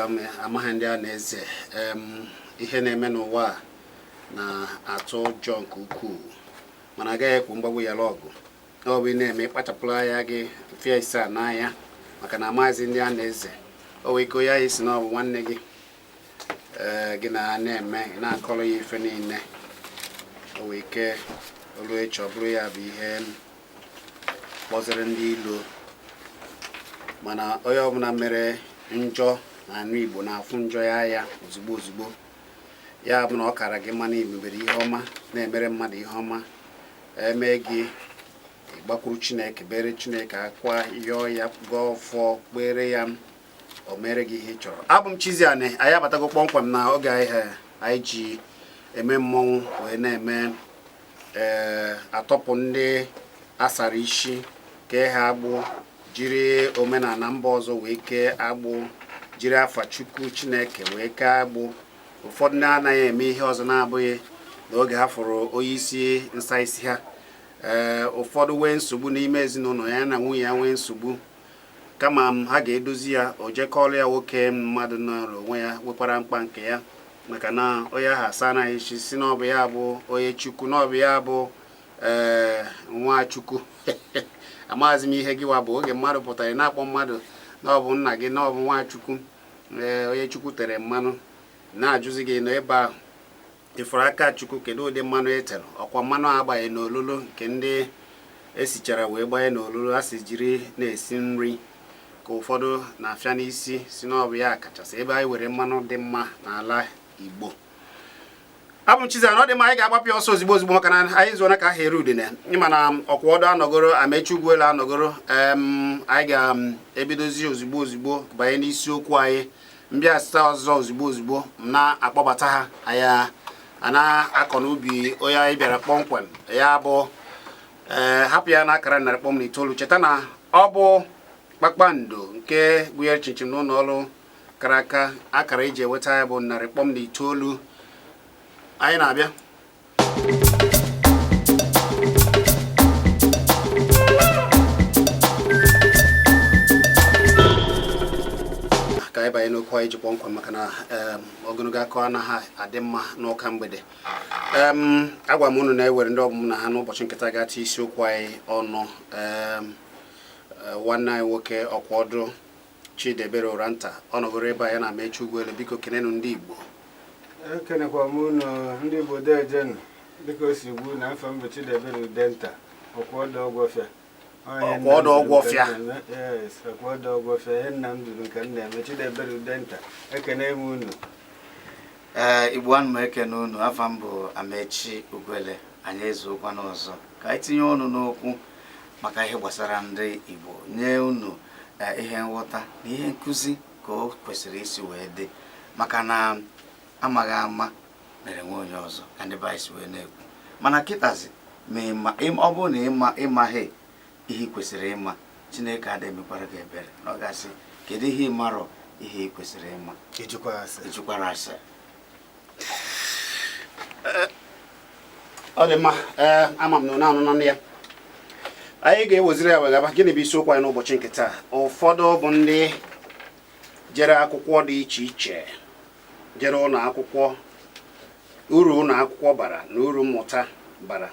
Amaghị ndị a na-eze. Ihe na-eme n'ụwa a na-atụ ụjọ nke ukwuu, mana agaghị ekwu mgbagbu ya ọgụ. Ọ bụ ị na-eme, ịkpachapụrụ anya gị fịa ise a n'anya, maka na amaghịzi ndị a na-eze. O nwee ike onye ahụ si na ọ bụ nwanne gị, ee, gị na ha na-eme, ị na-akọrọ ya ife niile, o nwee ike olu echi ọ bụrụ ya bụ ihe kpọziri ndị ilo. Mana onye ọbụla mere njọ na anụ Igbo na-afụ njọ ya ya ozugbo ozugbo. Ya bụ na ọ kara gị mma na imebere ihe ọma, na-emere mmadụ ihe ọma, eme gị ịgbakwuru Chineke, bere Chineke akwa, yọọ ya, gọọ ọfọ, kpere ya, o mere gị ihe ị chọrọ. Abụ m Chiziani. Anyị abatago kpọmkwem na oge anyị ji eme mmọnwụ wee na-eme, ee, atọpụ ndị asara isi, kee ha agbụ, jiri omenala mba ọzọ wee kee agbụ, jiri afa Chukwu Chineke wee kee agbụ. Ụfọdụ ndị anaghị eme ihe ọzọ na-abụghị n'oge ha fụrụ onye isi nsa isi ha. Ee, ụfọdụ nwee nsogbu n'ime ezinụlọ ya na nwunye ya, nwee nsogbu, kama ha ga-edozi ya, o jekọrọ ya nwoke mmadụ nọrọ onwe ya, nwekwara mkpa nke ya, maka na onye ahụ asa anaghị isi, si na ọ bụ ya bụ onye Chukwu, na ọ bụ ya bụ, ee, nwa Chukwu. Amaghịzi m ihe gịwa bụ. Oge mmadụ pụtara na-akpọ mmadụ na ọ bụ nna gị, na ọ bụ nwa Chukwu, ee, onye Chukwu tere mmanụ, na-ajụzi gị nọ ebe ahụ ịfụrụ aka Chukwu, kedu ụdị mmanụ e tere? Ọkwa mmanụ agbanye n'olulu nke ndị esichara wee gbanye n'olulu a si jiri na-esi nri, ka ụfọdụ na-afịa n'isi, si na ọ bụ ya kachasị ebe anyị were mmanụ dị mma n'ala Igbo. Abụ m Chiziana. Ọ dị mma, anyị ga-agbapụ ya ọsọ ozigbo ozigbo, maka na anyị zụona ka aha eru udene. Ịma na ọkwa ọdụ anọgoro, Amechi Ugwuelu anọgoro. Anyị ga-ebidozi ozigbo ozigbo banye n'isiokwu anyị. Mbịa site ọzọ ozigbo ozigbo m na-akpọbata ha, anyị a na-akọ n'ubi onye anyị bịara kpọmkwem. Ya bụ, ee, hapụ ya n'akara 100.9. Cheta na ọ bụ kpakpando nke gụnyere chinchin n'ụlọ ọrụ kara aka. Akara eji enweta ya bụ 100.9. Anyị na-abịa. Ka anyị banye n'okwu anyị ji kpọmkwem, maka na ogologo akọ anaghị adị mma n'ụka mgbede. Agwa m unu na-ewere ndị ọbụm na ha n'ụbọchị nkịta ga-ati isiokwu anyị ọnụ. Nwanne anyị nwoke, ọkwa ọdụ Chidiebere Ụranta, ọ nọgoro ebe a, ya na Amechi Ugwuele. Biko kenenu ndị Igbo. Ekenekwa m unu, ndị Igbo, deejenu. Dịka o si gwu na afọ m bụ Chidiebere Udenta, ọkwọdụ ọgwọfịa. Ọkwọdụ ọgwọfịa. Yes, ọkwọdụ ọgwọfịa. Ihe nna m zuru nke m na-eme. Chidiebere Udenta, ekene m unu. Ee, Igbo, ana m ekene unu. Afa m bụ Amechi Ugwele. Anyị ezuokwana ọzọ ka anyị tinye ọnụ n'okwu maka ihe gbasara ndị Igbo, nye unu ihe nghọta na ihe nkụzi ka o kwesịrị isi wee dị, maka na amaghị ama mere nwe onye ọzọ, ka ndị be anyị si wee na-ekwu. Mana kịtazi, ma ọ bụrụ na ịma ịmaghị ihe ị kwesịrị ịma, Chineke adịghị emekwara gị ebere, na ọ ga-asị, "Kedu ihe ị marọ ihe ị kwesịrị ịma?" Ejukwara ase. Ọ dị mma. Ee, ama m na unu anụna ya. Anyị ga-eweziri ya wegaba. Gịnị bụ isiokwu anyị n'ụbọchị nke taa? Ụfọdụ bụ ndị jere akwụkwọ dị iche iche, jere ụlọ akwụkwọ, uru ụlọ akwụkwọ bara na uru mmụta bara.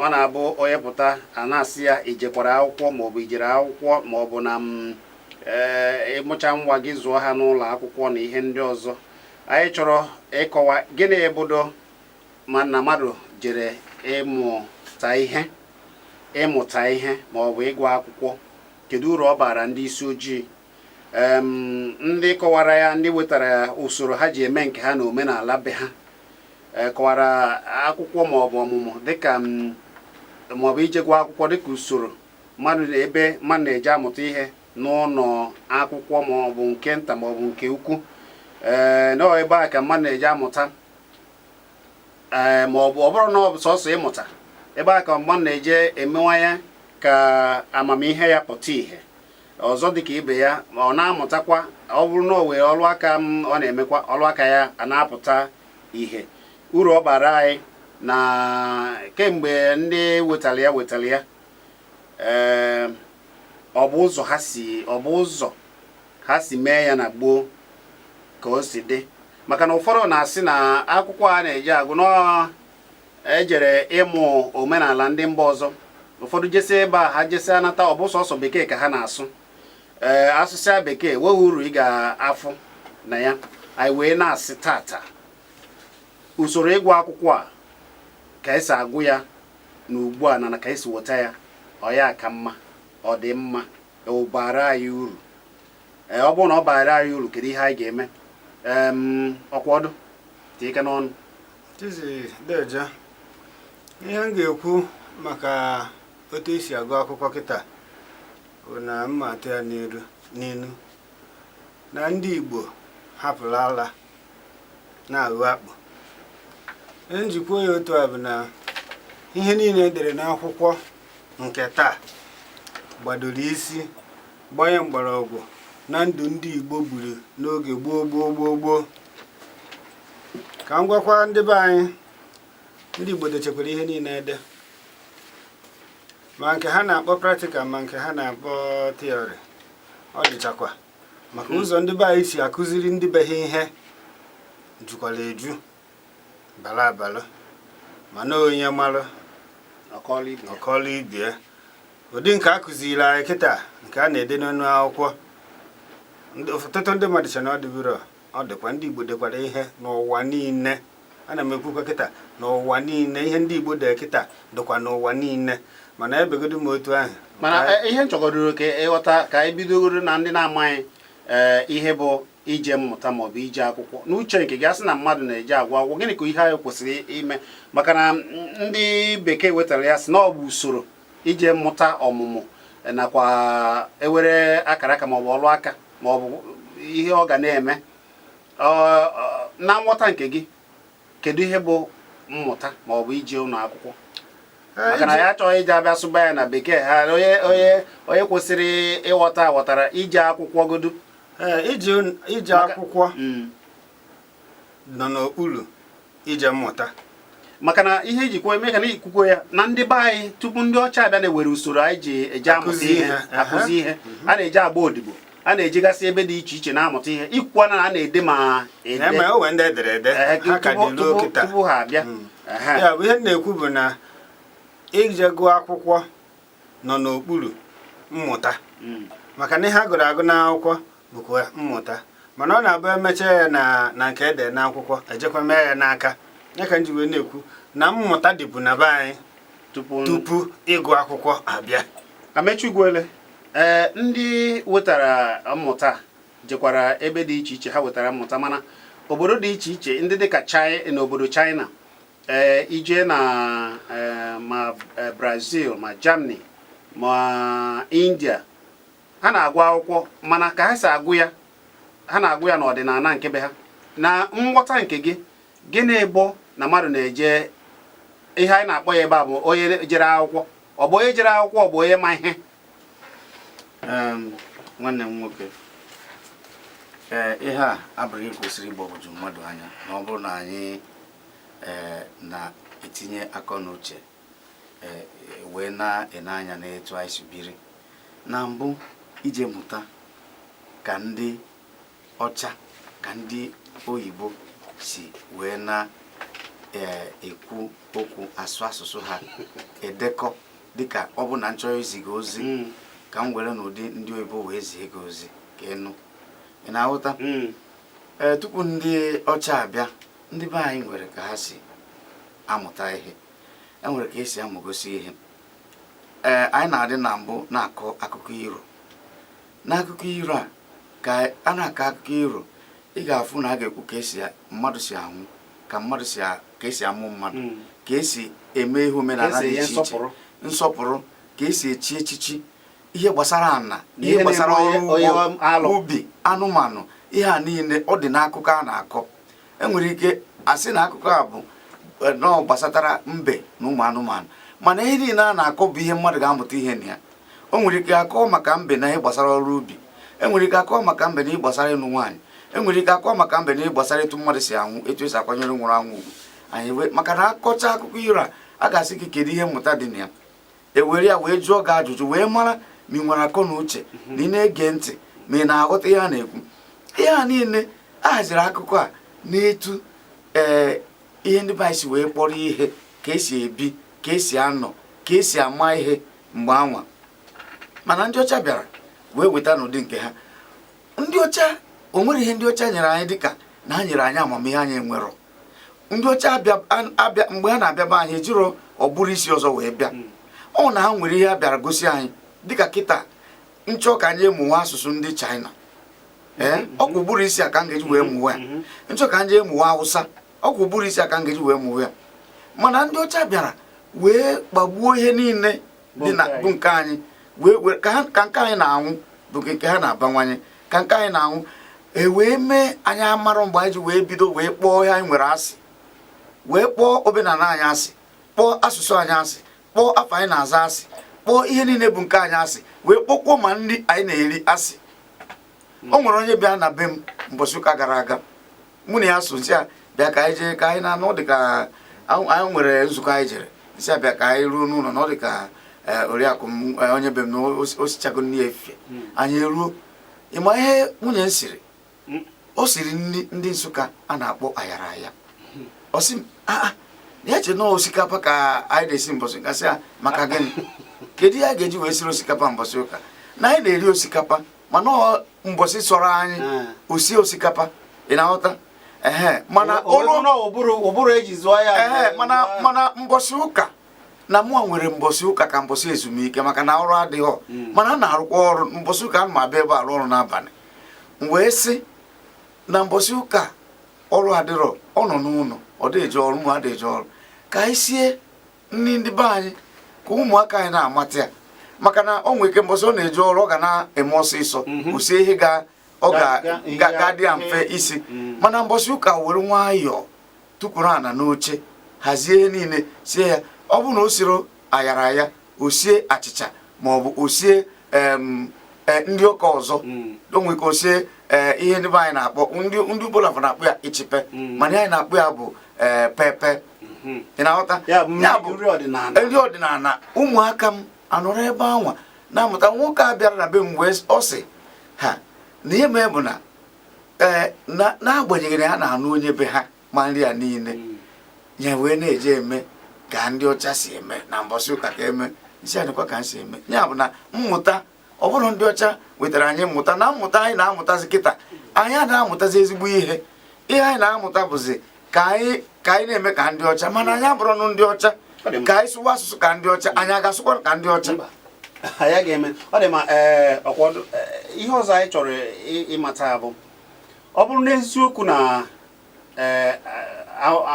Ọ na-abụ onye pụta, a na-asị ya, ijekwara akwụkwọ, maọbụ ijere akwụkwọ, maọbụ na m, ee, ịmụcha nwa gị, zụọ ha n'ụlọ akwụkwọ na ihe ndị ọzọ. Anyị chọrọ ịkọwa gịnị ebudo ma na mmadụ jere ịmụta ihe, ịmụta ihe maọbụ ịgụ akwụkwọ, kedu uru ọ bara ndị isi ojii? Ndị kọwara ya, ndị wetara ya usoro ha ji eme nke ha na omenala be ha, kọwara akwụkwọ maọbụ ọmụmụ dịka maọbụ ije gụọ akwụkwọ dịka usoro mmadụ na ebe mmadụ na-eje amụta ihe n'ụlọ akwụkwọ, maọbụ nke nta maọbụ nke ukwu. Ee, nọọ ebe a ka mmadụ na-eje amụta, ee, maọbụ ọ bụrụ na ọ bụ sọsọ ịmụta, ebe a ka mmadụ na-eje emewanye ka amamihe ya pụta ìhè. Ọzọ dịka ibe ya, ma ọ na-amụtakwa, ọ bụrụ na o wee ọrụ aka m, ọ na-emekwa ọrụ aka ya a na-apụta ìhè. Uru ọ bara anyị na kemgbe ndị wetara ya, ee, ọ bụ ụzọ ha si, ọ bụ ụzọ Ha si mee ya na gboo ka o si dị, maka na ụfọdụ na-asị na akwụkwọ a na-eji agụ nọọ ejere ịmụ omenala ndị mba ọzọ. Ụfọdụ jesi ebe a, ha jesi anata, ọ bụ sọsọ bekee ka ha na-asụ. Ee, asụsụ bekee nweghị uru ị ga-afụ na ya. Anyị wee na-asị tata, usoro ịgụ akwụkwọ a ka esi agụ ya na ugbu a na ka esi weta ya, ọ ya ka mma, ọ dị mma, ọ bara anyị uru? Ee, ọ bụrụ na ọ bara anyị uru, kedu ihe anyị ga-eme? Ọkwa ọdụ tie ike n'ọnụ. Chizi deje, ihe m ga-ekwu maka otu esi agụ akwụkwọ kịta bụ na mma atụ ya n'iru n'inu na ndị Igbo hapụrụ ala na-aghụ akpụ. Ihe njikwa ya otu a bụ na ihe niile edere n'akwụkwọ nke taa gbadoro isi, gbanye mgbọrọgwụ na ndụ ndị Igbo gburu n'oge gboo gboo gboo gboo. Ka m gwakwa ndị be anyị, ndị Igbo dechekwara ihe niile ede, ma nke ha na-akpọ practical, ma nke ha na-akpọ theory. Ọ dịchakwa maka ụzọ ndị be anyị si akụziri ndị be ha ihe jukwara eju bara abalụ, mana onye marụ ọkọọlụ ibe ya. Ọkọọlụ ibe ya. Ụdị nke a kụziri anyị kịta, nke a na-ede n'ọnụ akwụkwọ, ọtụtụ ndị mmadụ che na ọ dịbiro. Ọ dịkwa, ndị Igbo dekwara ihe n'ụwa niile. Ana m ekwukwa kịta, n'ụwa niile, ihe ndị Igbo dee kịta dịkwa n'ụwa niile, mana ebegodo m otu ahụ. Mana ihe nchọgodoro ka ịghọta, ka anyị bidogoro na ndị na-amaghị ihe bụ ije mmụta maọbụ ije akwụkwọ, n'uche nke gị, asị na mmadụ na-eje agụ akwụkwọ, gịnị ka ihe anyị kwesịrị ime? Maka na ndị bekee wetara ya, sị na ọ bụ usoro ije mmụta ọmụmụ nakwa ewere akara aka maọbụ ọrụ aka maọbụ ihe ọ ga na-eme. Na nghọta nke gị, kedu ihe bụ mmụta maọbụ ije ụlọ akwụkwọ? Maka na ya achọghị ije abịa sụba ya na bekee ha, onye onye onye kwesịrị ịghọta ghọtara ije akwụkwọ godu. Ee, ije akwụkwọ nọ n'okpuru ije mmụta. Maka na ihe ejikwa eme ka na ikwukwo ya na ndị be anyị tupu ndị ọcha abịa na-ewere usoro anyị ji eje amụta akụzi ihe ihe, akụzi ihe, a na-eji agba odibo, a na-ejigasị ebe dị iche iche na-amụta ihe. Ikwukwa na a na-ede ma ede. Na-eme onwe ndị edere ede ha ka dị ruo kịta. Tupu ha abịa. Ya bụ ihe m na-ekwu bụ na ije gụọ akwụkwọ nọ n'okpuru mmụta, maka na ihe a gụrụ agụ n'akwụkwọ bụkwa mmụta, mana ọ na-abụ emechaa ya na nke ede n'akwụkwọ, ejekwa mee ya n'aka ya. Ka m ji wee na-ekwu na mmụta dịbu na be anyị tupu tupu ịgụ akwụkwọ abịa. Amechi Ugwuele, ee, ndị wetara mmụta jekwara ebe dị iche iche ha wetara mmụta, mana obodo dị iche iche ndị dịka China, n'obodo China, ee, ije na ee, ma Brazil, ma Germany, ma India, ha na-agụ akwụkwọ, mana ka ha si agụ ya, ha na-agụ ya n'ọdịnala nke be ha. Na nghọta nke gị, gịnị bụ na mmadụ na-eje ihe anyị na-akpọ ya ebe a bụ onye jere akwụkwọ? Ọ bụ onye jere akwụkwọ, ọ bụ onye ma ihe? Nwanne m nwoke, ee, ihe a abụghị ihe kwesịrị ịgbagwoju mmadụ anya na ọ bụrụ na anyị na-etinye akọ na uche wee na-ene anya n'etu anyị si biri na mbụ. Ije mụta ka ndị ọcha, ka ndị oyibo si wee na ekwu okwu, asụ asụsụ ha, edekọ, dịka ọ bụ na nchọrọ iziga ozi, ka m were n'ụdị ndị oyibo wee zie gị ozi ka ị nụ, ị na-aghọta? Ee, tupu ndị ọcha abịa, ndị be anyị nwere ka ha si amụta ihe, e nwere ka esi amụgosi ihe. Ee, anyị na-adị na mbụ na-akọ akụkọ iro. N'akụkọ iro a ka a na-akọ akụkọ iro, ị ga-afụ na a ga-ekwu ka esi mmadụ si anwụ, ka mmadụ si ka esi amụ mmadụ, ka esi eme ihe omenala ka esi dị enye iche iche, nsọpụrụ, nsọpụrụ, ka esi echi echichi, ihe gbasara ana, ihe ihe gbasara na-eme ọrụ onye ugbo, alụ. Ubi, anụmanụ, ihe a niile ọ dị n'akụkọ a na-akọ. Enwere ike asị na akụkọ a bụ nọọ gbasatara mbe na ụmụ anụmanụ, mana ihe niile a na-akọ bụ ihe mmadụ ga-amụta ihe na ya. O nwere ike akọ maka mbe na ihe gbasara ọrụ ubi, enwere ike akọ maka mbe na ihe gbasara ịnụ nwaanyị, enwere ike akọ maka mbe na ihe gbasara etu mmadụ si anwụ, etu esi akwanyere nwụrụ anwụ ugwu. Anyị wee maka na akọcha akụkọ iro a, a ga-asị gị kedu ihe mmụta dị na ya. Ewere ya wee jụọ gị ajụjụ wee mara ma ị nwere akọ na uche na ị na-ege ntị. Ma ị na-aghọta ihe a na-ekwu? Ihe a niile a haziri akụkọ a n'etu ee ihe ndị be anyị si wee kpọrọ ihe, ka esi ebi, ka esi anọ, ka esi ama ihe mgbe anwa. Mana ndị ọcha bịara wee weta n'ụdị nke ha. Ndị ọcha, o nwere ihe ndị ọcha nyere anyị dịka na ha nyere anyị amamihe anyị enwerọ. Ndị ọcha abịa mgbe ha na-abịa be anyị, ejiro ọ bụrụ isi ọzọ wee bịa. Ọ na ha nwere ihe a bịara gosi anyị. Dịka kịta nchọ ka anyị mụwa asụsụ ndị China, ee, ọkwa ụbụrụ isi a ka m ga-eji wee mụwa ya. Nchọ ka anyị mụwa Hausa, ọkwa ụbụrụ isi a ka m ga-eji wee mụwa ya. Mana ndị ọcha bịara wee kpagbuo ihe niile dị na bụ nke anyị, wee ka nke anyị na-anwụ bụ nke ha na-abawanye, ka nke anyị na-anwụ e wee mee anyị amara mgbe anyị ji wee bido wee kpọọ ihe anyị nwere asị, wee kpọọ omenala anyị asị, kpọọ asụsụ anyị asị, kpọọ afọ anyị na-aza asị, kpọọ ihe niile bụ nke anyị asị, wee kpọkwuo ma nri anyị na-eri asị. O nwere onye bịa na be m mbọchị ụka gara aga, mụ na ya so, nsị a bịa ka anyị jee ka anyị na-anụ dị ka anyị nwere nzukọ anyị jere. Nsị a bịa ka anyị ruo n'ụlọ na ọ dị ka oriakụ m, onye be m, na o sichago nri efifie. Anyị eruo, ịma ihe nwunye m siri? O siri nri ndị Nsụka a na-akpọ ayara aya. Ọ sị m, aa, na ya che na osikapa ka anyị na-esi mbọsị ụka. Sị ya, maka gịnị? Kedu ihe a ga-eji wee siri osikapa mbọsị ụka, na anyị na-eri osikapa? Mana ọ mbọsị sọrọ anyị osie osikapa, ị na-aghọta? Ehe, mana ụbụrụ eji zụọ ya. Ehe, mana mbọsị ụka na mụa nwere mbọsị ụka ka mbọsị ezumike, maka na ọrụ adịghọ. Mana a na-arụkwa ọrụ mbọsị ụka. Ana m abịa ebe arụ ọrụ n'abalị. M wee sị na mbọsị ụka ọrụ adịrọ, ọ nọ n'ụlọ, ọ dị eje ọrụ, ụmụ adị eje ọrụ, ka anyị sie nri ndị be anyị ka ụmụaka anyị na-amata ya. Maka na o nwere ike mbọsị ọ na-eje ọrụ, ọ ga na-eme ọsịsọ, o sie ihe ga ọ ga-adị ya mfe isi. Mana mbọsị ụka, were nwayọọ tukwuru ana n'oche, hazie ihe niile, sie ya. Ọ bụrụ na o siri ayara aya, o sie achịcha, ma ọ bụ o sie ndị ụka ọzọ. O nwere ike o sie ihe ndị be anyị na-akpọ, ndị Ugbolafọ na-akpọ ya ichipe, mana ihe anyị na-akpọ ya bụ pepe. Ị na-aghọta? Ya bụ nri ọdịnala. Ụmụaka m anọrọ ebe anwa na-amụta. Nwoke a bịara na be m wee ọ sị ha na ihe mee bụ na ee, n'agbanyeghị na ha na-anụ onye be ha ma nri a niile ya wee na-eje eme ka ndị ọcha si eme na mbọsị ụka, ka eme isi adịkwa ka si eme ya. Bụ na mmụta, ọ bụrụ ndị ọcha wetara anyị mmụta, na mmụta anyị na-amụtazi kịta, anyị na-amụtazi ezigbo ihe. Ihe anyị na-amụta bụzi ka anyị na-eme ka ndị ọcha, mana anyị abụrụnụ ndị ọcha. Ka anyị sụwa asụsụ ka ndị ọcha, anyị a ga-asụkwa ka ndị ọcha? Anyị ga-eme ọ dị ma. Ee, ọkwado ihe ọzọ anyị chọrọ ịmata bụ, ọ bụrụ n'eziokwu na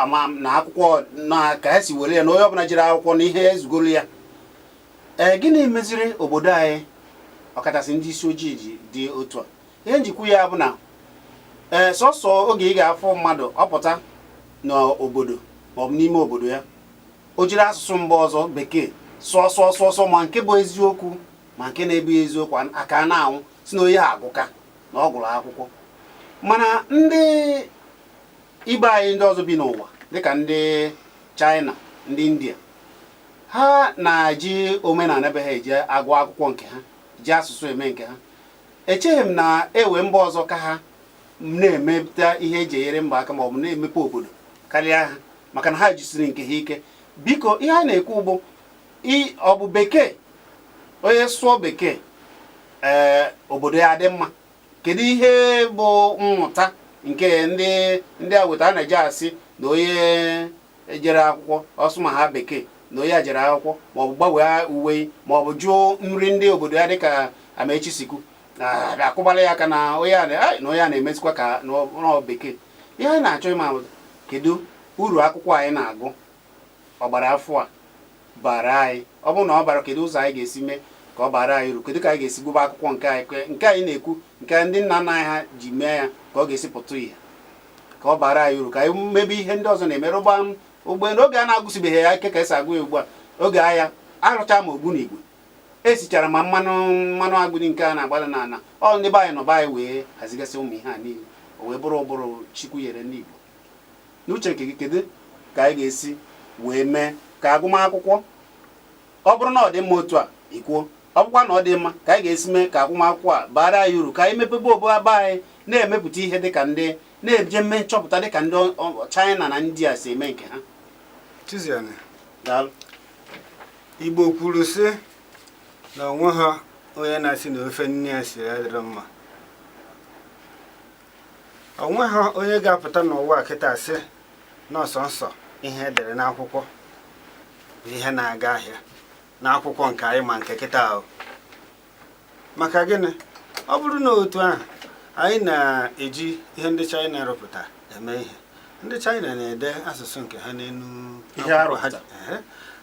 ama na akwụkwọ na ka ha si were ya na onye ọbụla jiri akwụkwọ na ihe ezugoro ya, ee, gịnị meziri obodo anyị, ọkachasị ndị isi ojii, ji dị otu a? Ihe njikwa ya bụ na ee, sọsọ oge ị ga-afụ mmadụ ọpụta n'obodo maọbụ n'ime obodo ya, o jiri asụsụ mba ọzọ, bekee, sụọ sụọ sụọ sụọ, ma nke bụ eziokwu ma nke na-ebughị eziokwu, aka na-anwụ si na onye agụka na ọ gụrụ akwụkwọ. Mana ndị ibe anyị ndị ọzọ bi n'ụwa, dịka ndị China, ndị India, ha na-eji omenala be ha eji agụ akwụkwọ nke ha, ji asụsụ eme nke ha. Echeghị m na ewe mba ọzọ ka ha na-emepụta ihe eji enyere mba aka maọbụ na-emepe obodo karịa ha, maka na ha jisiri nke ha ike. Biko, ihe a na-ekwu bụ, ọ bụ bekee, onye sụọ bekee, ee, obodo ya adị mma? Kedu ihe bụ mmụta nke ndị a wetara na-eji asị na onye jere akwụkwọ ọsụ ma ha bekee, na onye a jere akwụkwọ, maọbụ gbanwee uwe, maọbụ jụọ nri ndị obodo ya, dịka Amaechi sikwu, akụbala ya aka na onye a na onye a na-emezikwa ka n'ọ bekee? Ihe anyị na-achọ ịma bụ, kedu uru akwụkwọ anyị na-agụ ọgbara afọ a bara anyị? Ọ bụrụ na ọ bara, kedu ụzọ anyị ga-esi mee ka ọ bara anyị uru? Kedu ka anyị ga-esi gụba akwụkwọ nke anyị, nke anyị na-ekwu, nke ndị nna nna anyị ha ji mee ya, ka ọ ga-esi pụta ìhè, ka ọ bara anyị uru, ka anyị mebe ihe ndị ọzọ na-eme, rụba ụgbọelu oge a na-agụsibeghị ya ike ka esi agụ ya ugbu a? Oge agha arụcha ma ogbu na igwe esichara ma mmanụ agbịrị nke a na-agbalị n'ala, ọ ndị be anyị nọ be anyị wee hazigasị ụmụ ihe a niile, o wee bụrụ ụbụrụ Chukwu nyere ndị Igbo. N'uche nke gị, kedu ka anyị ga-esi wee mee ka agụmakwụkwọ, ọ bụrụ na ọ dị mma otu a ikwuo? Ọ bụkwa na ọ dị mma ka anyị ga-esi mee ka agụmakwụkwọ a baara anyị uru, ka anyị mepebe obodo be anyị, na-emepụta ihe dịka ndị na-eje mme nchọpụta, dịka ndị China na India si eme nke ha. Chiziani. Daalụ. Igbo kwuru sị na onwe ha onye na-asị na ofe nne ya siri adịrọ mma. Onwe ha onye ga-apụta n'ụwa kịta sị na ọsọ nsọ ihe edere n'akwụkwọ bụ ihe na-aga ahịa n'akwụkwọ nke anyị ma nke kịta ahụ. Maka gịnị? Ọ bụrụ na otu ahụ anyị na-eji ihe ndị China rụpụta eme ihe, ndị China na-ede asụsụ nke ha n'elu ihe ha akwụkwọ ha. rụpụtara. Ehe.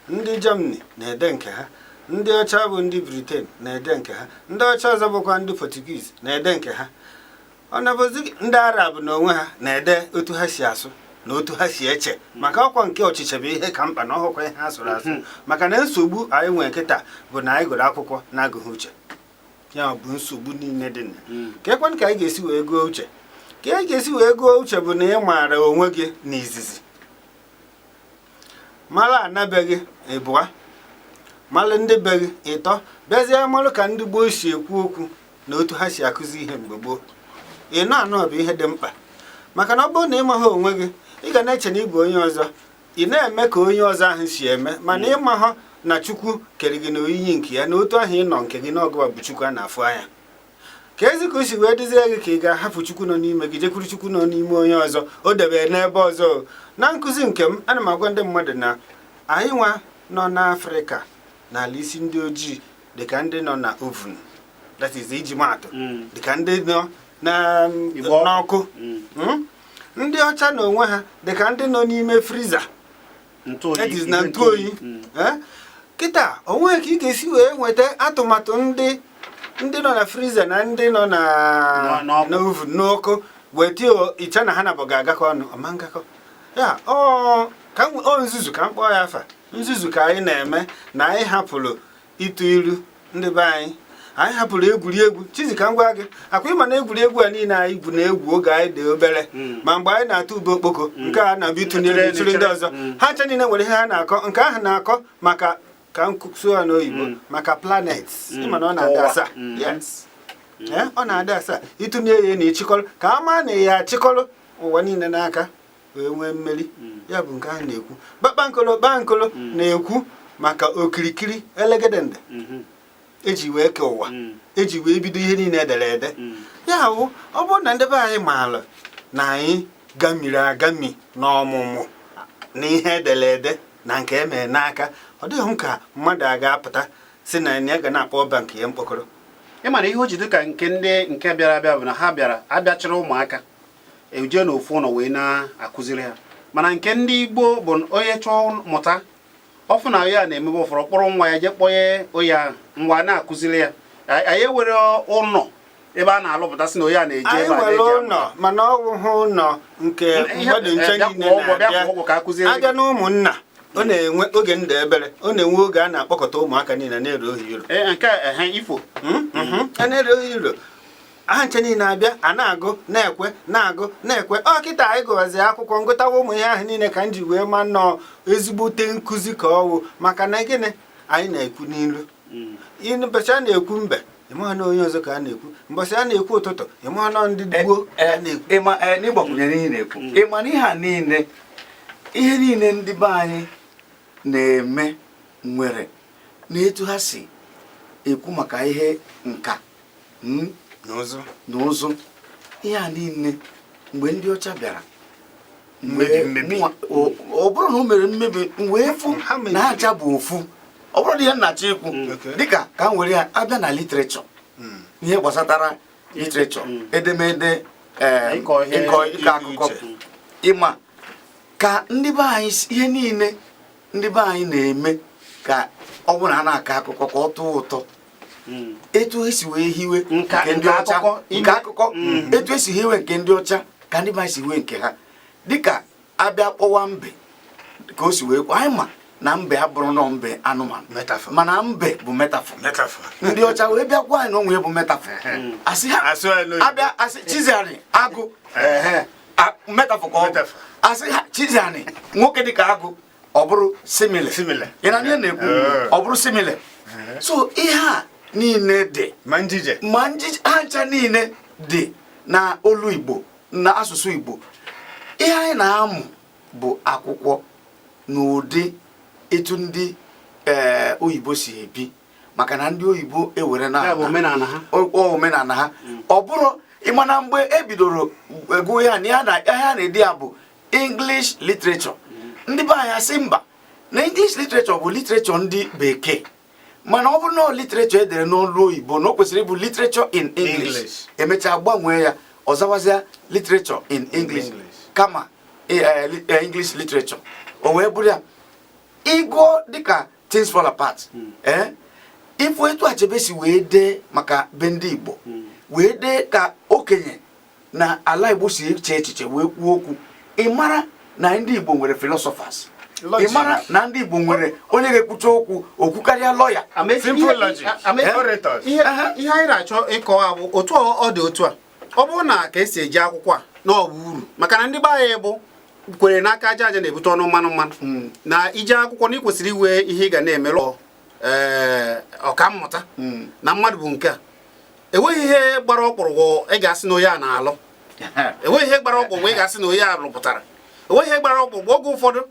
Ndị Germany na-ede nke ha, ndị ọcha bụ ndị Britain na-ede nke ha, ndị ọcha ọzọ bụkwa ndị Portuguese na-ede nke ha. Ọ na-abụzi ndị Arab na onwe ha na-ede otu ha si asụ na otu ha si eche, maka ọkwa nke ọchịchị bụ ihe ka mkpa na ọhụkwa ihe ha sụrụ asụ. Maka na nsogbu anyị nwere kịta bụ na anyị gụrụ akwụkwọ na-agụghị uche. Ya bụ nsogbu niile dị na ka ekwen ka anyị ga-esi wee gụọ uche. Ka anyị ga-esi wee gụọ uche bụ na ị maara onwe gị n'izizi, mara anabeghị ịbụa, mara ndị be gị ịtọ, bịazie marụ ka ndị gboo si ekwu okwu na otu ha si akụzi ihe mgbe gboo. Ịnọ anọ bụ ihe dị mkpa, maka na ọ bụrụ na ị maghị onwe gị, ị ga na-eche na ị bụ onye ọzọ, ị na-eme ka onye ọzọ ahụ si eme, mana ịmahụ na Chukwu kere gị n'oyiyi nke ya, na otu ahụ ị nọ nke gị n'ọgụwa bụ Chukwu a na-afụ anya. Ka ezi ka o si wee dịzie gị ka ị ga-ahapụ Chukwu nọ n'ime gị jekwuru Chukwu nọ n'ime onye ọzọ o debere n'ebe ọzọ. Na nkụzi nke m, ana m agwa ndị mmadụ na anyị nwa nọ n'Afrịka, n'ala isi ndị ojii, dịka ndị nọ na oven, that is, iji maatụ, dịka ndị nọ na igbe ọkụ. N'ọkụ. Ndị ọcha na onwe ha dịka ndị nọ n'ime freezer. Ntụ oyi. That is, na igwe ntụ oyi. Eh? Kịta onwe ka ị ga-esi wee nweta atụmatụ ndị nọ na freezer na ndị nọ na n'ọkụ. Na oven, n'ọkụ, weta iche na ha nabọ ga-agakọ ọnụ ọma ngakọ ya. Ọ ka ọ nzuzu ka m kpọọ ya afa nzuzu ka anyị na-eme na anyị hapụrụ ịtụ ilu ndị be anyị, anyị hapụrụ egwuregwu. Chizi, ka m gwa gị akwa, ịma na egwuregwu a niile anyị gwu na-egwu oge anyị dị obere, ma mgbe anyị na-atụ ube okpoko, nke a na-abịa ịtụ n'elu tụrụ tụrụ ndị ọzọ, ha ncha niile nwere ihe ha na-akọ. Nke ahụ na-akọ maka, ka m sụọ ya n'oyibo, maka planets. Ịma na ọ na-adị ụwa. asaa. Yes. Eh, ọ na-adị asaa. Ịtụnye ya na ịchịkọrọ ka a maa na ya achịkọrọ ụwa niile n'aka wee nwee mmeri. Ya bụ nke ahụ na-ekwu kpakpankolo kpankolo na-ekwu maka okirikiri elegedende eji wee kee ụwa, eji wee bido ihe niile edere ede. Ya bụ, ọ bụrụ na ndị be anyị maara na anyị gamiri agami n'ọmụmụ na ihe edere ede na nke emere n'aka, ọ dịghị m ka mmadụ a ga-apụta si na ya ga na-akpọ ọba nke ya mkpọkọrọ. Ị mara ihe o ji dị ka nke ndị nke bịara abịa bụ na ha bịara abịachara ụmụaka eje n'ofu ụlọ wee na-akụziri ha, mana nke ndị Igbo bụ onye chọọ mụta ọfụ na ya na-emebe ụfọdụ kpọrọ nwa ya jee kpọnye onye ahụ ngwa na-akụziri ya. Anyị ewere ụlọ ebe a na-alụpụta sị na onye a na-eje anyị ebe a nwere na-eje. Ụlọ, mana ọ bụghị ụlọ nke mmadụ nche bịa niile kwụọ ụgwọ, bịa na-abịa. kwụọ ụgwọ ka a kụziere gị. Abịa na ụmụnna, ọ na-enwe oge ndụ ebere, ọ na-enwe oge a na-akpọkọta ụmụaka niile na-ere ohi iro. Ee, nke a, ehe, ifo. A na-ere ohi iro, aha nche niile abịa, a na-agụ na-ekwe, na-agụ na-ekwe. Ọ kịta anyị gụwazi akwụkwọ ngụtawa ụmụ ihe ahụ niile ka m ji wee ma nnọọ ezigbote nkụzi ka ọwụ. Maka na gịnị? Anyị na-ekwu n'ilu mbọchị a na-ekwu mbe, ịmaha na onye ọzọ ka a na-ekwu. Mbọchị a na-ekwu ụtụtụ, ịmaha na ndị gboo ka a na-ekwu. Ịma n'ịgbakwụnyere ihe ị na-ekwu, ịma na ihe a niile, ihe niile ndị be anyị na-eme nwere n'etu ha si ekwu maka ihe nka, na ụzụ na ụzụ, ihe a niile mgbe ndị ọcha bịara mmebi mmebi. Ọ bụrụ na o mere mmebi m wee fụ Ha mebiri. na aja bụ ofu. Ọ bụrụ na ihe m na-achọ ikwu, dịka ka m were ya abịa na literature, ihe gbasatara literature, edemede, ịkọ ihe, ịkọ akụkọ, uche. Ịma ka ndị be anyị ihe niile ndị be anyị na-eme, ka ọ bụrụ na a na-akọ akụkọ ka ọ tọọ ụtọ, etu esi wee hiwe nke ndị nka ọcha akụkọ, nke akụkọ, etu esi hiwe nke ndị ọcha ka ndị be anyị si hiwe nke ha. Dịka abịa kpọwa mbe ka o si wee kwuo, anyị ma na mbe abụrụ nọ mbe anụmanụ, Metaphor. mana mbe bụ metaphor. Metaphor. Ndị ọcha wee bịa gwa anyị na onwe ya bụ metaphor, asị ha asụ ya n'oyibo. Abịa asị Chiziani agụ. Ehe, metaphor ka ọ bụ. Metaphor. Asị ha Chiziani nwoke dịka agụ, ọ bụrụ simile. Simile. Ị na ihe na-ekwu? Ọ bụrụ simile. So ihe a Niile dị. Ma njije. Ma njije, ha ncha niile dị na olu Igbo, na asụsụ Igbo. Ihe anyị na-amụ bụ akwụkwọ n'ụdị etu ndị oyibo si ebi, maka na ndị oyibo ewere na Ya bụ omenala ha. Omenala ha. Ọ bụrụ ịma na mgbe e bidoro ego ya na ihe a na-ede ya bụ English literature, ndị be anyị asị mba, na English literature bụ literature ndị bekee, mana ọ bụrụ na ọ literature edere n'olu oyibo, na o kwesịrị ịbụ literature in English. English. Emechaa gbanwee ya, ọzawazịa literature in English, English. kama English literature. O wee bụrụ ya, ịgụọ dịka Things Fall Apart, ifu etu Achebe si wee dee maka be ndị Igbo, wee dee ka okenye na ala Igbo si eche echiche wee kwuo okwu, ị mara na ndị Igbo nwere philosophers. Ị Logic. mara na ndị Igbo nwere onye ga-ekwucha okwu, okwu karịa lọya. Amaechi, Simple logic. Orators. Ihe anyị na-achọ ịkọwa bụ otu ọ dị otu a. Ọ bụrụ na ka esi eji akwụkwọ a na ọ bụ uru, maka na ndị be anyị bụ kwere n'aka aja aja na-ebute ọnụ mmanụ mmanụ, na ije akwụkwọ na ị kwesịrị iwe ihe ị ga na-emelụ ọkammụta na mmadụ bụ nke a. Enweghị ihe gbara ọkpụrụkwụ ị ga-asị na onye a na-alụ, enweghị ihe gbara ọkpụrụkwụ ị ga-asị na onye a lụpụtara, enweghị ihe gbara ọkpụrụkwụ. Oge ụfọdụ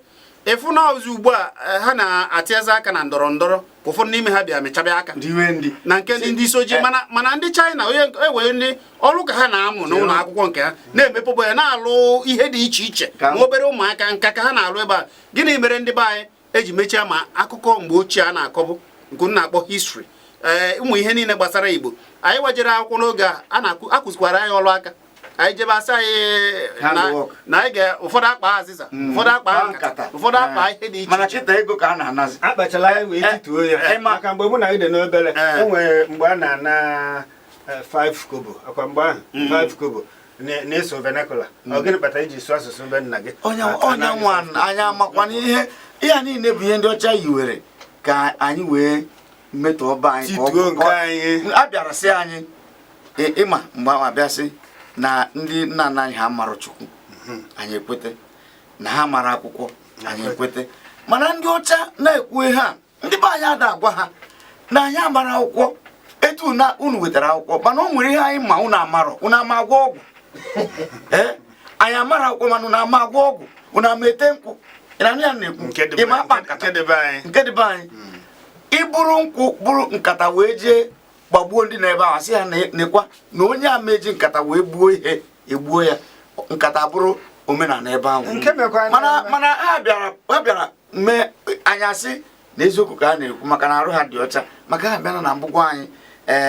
ịfụ na ọzọ ugbu a ha na-atịazi aka na ndọrọ ndọrọ ka ụfọdụ n'ime ha bịa mechabịa aka riwe ndị na nke ndị isi ojii. Mana ndị China, onye ewere ndị ọrụ ka ha na-amụ n'ụlọ akwụkwọ nke ha na-emepụba ya, na-alụ ihe dị iche iche, ma obere ụmụaka nka ka ha na-alụ ebe a. Gịnị mere ndị be anyị eji mechie ma akụkọ mgbe ochie a na-akọbụ nke m na-akpọ history, ụmụ ihe niile gbasara Igbo? Anyị wajere akwụkwọ n'oge a, a na-akụ akụzikwara anyị ọrụ aka. Anyị jebe, asị anyị Handwork. na anyị ga ụfọdụ akpa azịza, ụfọdụ akpa nkata, ụfọdụ akpa ihe dị iche Mana iche. kịta, ego ka a na-anazi. Akpachala ya wee tituo ya, maka mgbe mụ na gị dị n'obere, e nwere mgbe a na-ana 5 kobo. Akwa mgbe ahụ 5 kobo na-eso vernacular. Ọ gịnị kpatara iji sụọ asụsụ be nna gị? Onye onye nwa anyị amakwana ihe ihe a niile bụ ihe ndị ọcha yiwere ka anyị wee metọọ be anyị ka Tituo nke anyị. A bịara sị anyị, ịma mgbe ahụ abịa sị na ndị nna nna anyị ha mara Chukwu, anyị ekwete na ha mara akwụkwọ, anyị ekwete. Mana ndị ọcha na-ekwu ihe a, ndị be anyị ada agwa ha na anyị amara akwụkwọ etu na unu wetara akwụkwọ, mana o nwere ihe anyị ma unu amarọ. Unu ama agwọ ọgwụ? Ee, anyị amara akwụkwọ, mana unu ama agwọ ọgwụ, unu ama ete nkwụ. Ị na-anụ ya na-ekwu? Nke dị Ị ma akpa nkata? Nke dị be anyị. Nke dị be anyị, ịbụrụ nkwụ, bụrụ nkata wee jee gbagbuo ndị na-ebe ahụ, sị ya nekwa na onye a meji nkata wee gbuo ihe, egbuo ya. Nkata bụrụ omenala ebe ahụ. Nke mekwa Mana ha bịara mee anyị asị na eziokwu ka a na-ekwu, maka na arụ ha dị ọcha, maka ha bịara na mbụgwa anyị,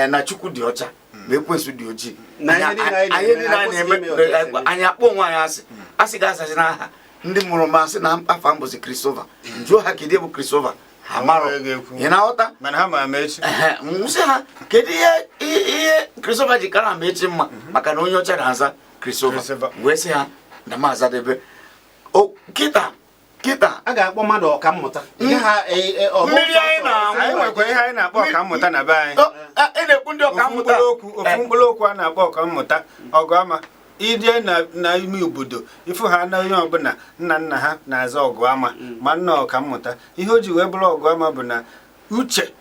na Chukwu dị ọcha ma ekwensu dị ojii. Na ihe niile anyị anyị niile na-eme, anyị na-eme, akwụsịghị ime otu esi eme. Anyị akpọ onwe anyị asị, asị ga-azazi n'aha ndị mụrụ m, asị na afa mbụzi Christopher. Njụọ ha kedu bụ Christopher, ha marọ. Onwe ga-ekwu. Ị na-aghọta? Mana ha ma ama echi. Ehe, m sị ha kedu ihe Christopher ji kara ama echi mma, maka na onye ọcha na-aza Christopher. Christopher. Wee sị ha na m azadebe o kịta kịta. A ga-akpọ mmadụ ọkammụta. Ị gaghị, Mmiri anyị na-aṅụ. Anyị nwekwa ihe anyị na-akpọ ọkammụta na be anyị. Ị na-ekwu ndị Ofu ọkammụta. mkpụrụ okwu, ofu mkpụrụ okwu a na-akpọ ọkammụta ọgụ ama. Ije n'ime obodo, ifu ha na onye ọbụla nna nna ha na-aza ọgụ ama, ma nna ọkammụta. Ihe o ji wee bụrụ ọgụ ama bụ na uche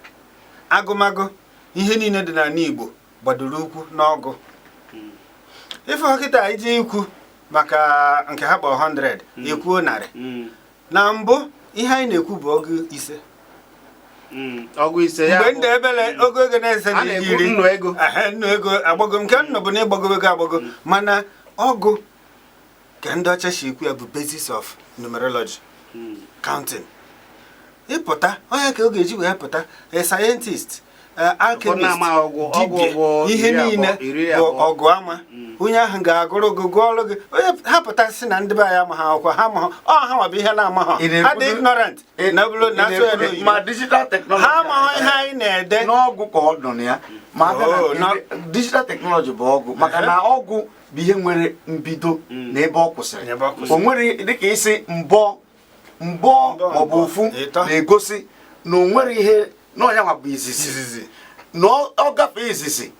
agụmagụ ihe niile dị n'ala Igbo gbadoro ụkwụ n'ọgụ. Ife ha kịta iji ikwu maka nke ha kpọrọ 100, ekwuo 100. Na mbụ, ihe anyị na-ekwu bụ ọgụ 5. Ọgụ 5 ya Mgbe bụ- ndị ebele ogo ego na-ese A na na-ekwu 10. nnu ego. Ehe, nnu ego agbago, nke nnu bụ na ịgbago ego agbago, mana ọgụ ka ndị ọcha si ekwu ya bụ basis of numerology, counting. Ịpụta onye ka ọ ga-eji wee pụta a scientist, a alchemist, na-ama ọgwụ dibịa, bụ ihe 20, niile iri bụ abụọ. ọgụ ama. Onye ahụ ga-agụrụ gị, gụọrụ gị. Onye ha pụtasị na ndị be anyị ama ha akwụkwọ, ha ama ha, ọ ha nwa bụ ihe na-ama ha. Ị na-ekwudo- Ha dị ignorant na bụrụ na asụ ya n'oyibo. Ma digital technology Ha amaghị ihe anyị na-ede. N'ọgụ ka ọ nọ na ya, ma abịa na Oh, digital technology bụ ọgụ, maka na ọgụ bụ ihe nwere mbido na ebe ọ kwụsịrị. Ebe ọ kwụsịrị. O nwere dịka isi mbọ mbọ Mbọ, maọbụ mbọ, ofu ịtọ. na-egosi na o nwere ihe na ọnya nwa bụ izizi. Izizi. Na ọ gafee izizi,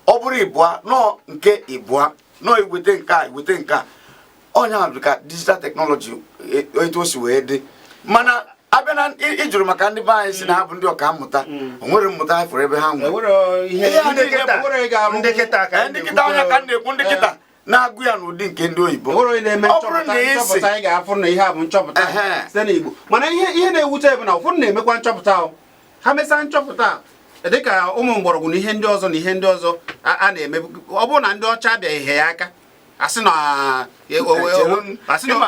ọ bụrụ ịbụa nọọ nke ịbụa nọọ iweta nke a, iweta nke a, ọnya bụ ka digital technology etu o si wee dị, mana Abịa na ị jụrụ maka ndị be anyị si na ha bụ ndị ọka mmụta, o nwere mmụta anyị fụrụ ebe ha nwere. Enwere ihe Ihe a Ndị niile kịta, enwere ga-arụ ndị kịta ka Ee, ndị kịta anya ka m na-ekwu, ndị kịta na-agụ ya n'ụdị nke ndị oyibo. Enwere onye na-eme Ọ bụrụ nchọpụta na ị sị nchọpụta anyị ga-afụ na ihe a bụ nchọpụta site n'Igbo. Mana ihe na-ewute bụ na ụfọdụ na-emekwa nchọpụta ahụ, ha mesịa nchọpụta a, dịka ụmụ mgbọrọgwụ na ihe ndị ọzọ na ihe ndị ọzọ a na-eme, ọ bụrụ na ndị ọcha abịaghị ya aka, asị na asị na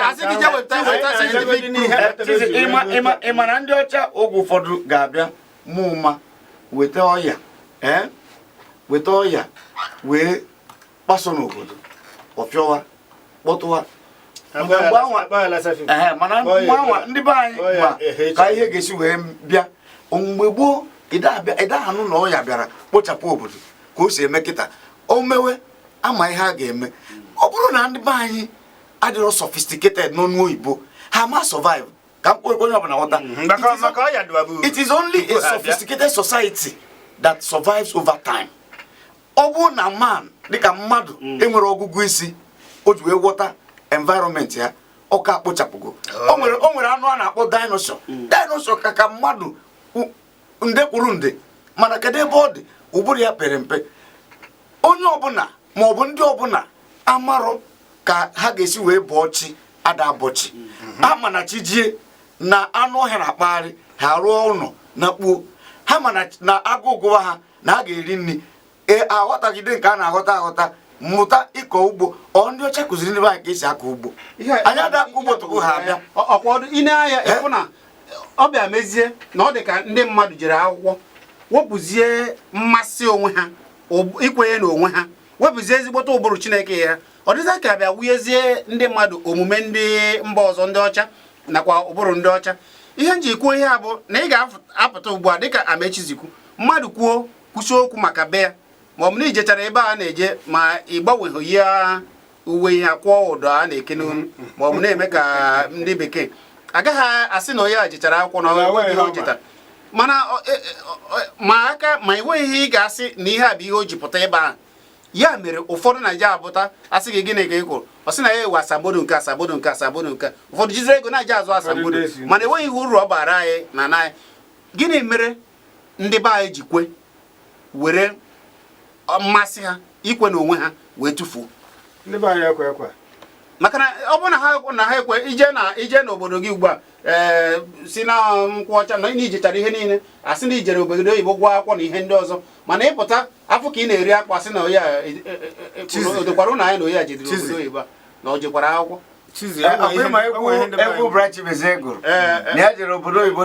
asị gị jee weta scientific proof. Ịma na ndị ọcha oge ụfọdụ ga-abịa mụ ụma weta ọya, ee, weta ọya wee kpaso n'obodo, ọfịọwa kpọtụwa. Mgbe anwa, mana mgbe anwa ndị be anyị ma ka ihe ga-esi wee bịa. Mgbe gboo, ịda anụ na ọya bịara kpochapụ obodo ka o si eme kịta, o mewe ama ihe a ga-eme. Ọ bụrụ na ndị be anyị adịrọ sophisticated n'ọnụ oyibo, ha ma survive. Ka m onye ọbụla ghọta, it is only a sophisticated society that survives over time. Ọ bụrụ na man dịka mmadụ enwere ọgụgụ isi o ji wee ghọta environment ya, ọ ka akpochapụgo. O nwere anụ a na-akpọ dinosaur. Dinosaur ka mmadụ nde kwuru nde, mana kedu ebe ọ dị? Ụbụrụ ya pere mpe. Onye ọbụla ma ọ bụ ndị ọbụla amarọ ka ha ga-esi wee bọọ chi ada abọchi ha, ma na chi jie na anụ ọhịa na-akpagharị, ha rụọ ụlọ na kpuo ha, ma na agụụ gụwa ha na ha ga-eri nri. E aghọtagide nke a na-aghọta aghọta, mụta ịkọ ugbo. Ọ ndị ọcha kụziri ndị be anyị ka esi akọ ugbo. Anyị ada akọ ugbo tupu ha abịa. Ọkwa ine anya ịfụ na ọ bịa mezie na ọ dị ka ndị mmadụ jere akwụkwọ wepụzie mmasị onwe ha, ikwenye n'onwe ha, wepụzie ezigbote ụbụrụ Chineke ya. Ọ dịza ka bịa wunyezie ndị mmadụ omume ndị mba ọzọ, ndị ọcha nakwa ụbụrụ ndị ọcha. Ihe nji kwuo ihe a bụ na ị ga-apụta ugbu a dịka Amechi zikwu, mmadụ kwuo kwụsị okwu maka be ya, ma ọ bụ na ijechara ebe a na-eje, ma ị gbanweghị ya uwe ya, kwụọ ụdọ a na-eke n'onu, ma ọ bụ na-eme ka ndị bekee, agaghị asị na onye a jechara akwụkwọ na ihe o jetara. Mana ma aka ma enweghị ihe ị ga-asị na ihe a bụ ihe o ji pụta ebe ahụ. Ya mere ụfọdụ na-eje abụta, asị gị gịnị ka ị kwuru, ọ sị na ya ewe asambodo nke, asambodo nke, asambodo nke. Ụfọdụ jizere ego na-eje azụ asambodo, mana enweghị ihe uru ọ bara anyị na anyị. Gịnị mere ndị be anyị ji kwe were mmasị ha ikwe na onwe ha wee tụfuo? Ndị be anyị ekwe ekwe. Maka na ọ bụrụ na ha na ha ekwe ije na ije n'obodo gị ugbu a, ee, si na nkwụ ọcha na ijechara ihe niile, asị na ijere obodo oyibo gụọ akwụkwọ na ihe ndị ọzọ, mana ịpụta afọ ka ị na-eri akpụ, asị na onye odokwara ụlọ anya na onye a jedere obodo oyibo a na o jekwara akwụkwọ. Egwu Bright Chimezie gụrụ na ya jere obodo oyibo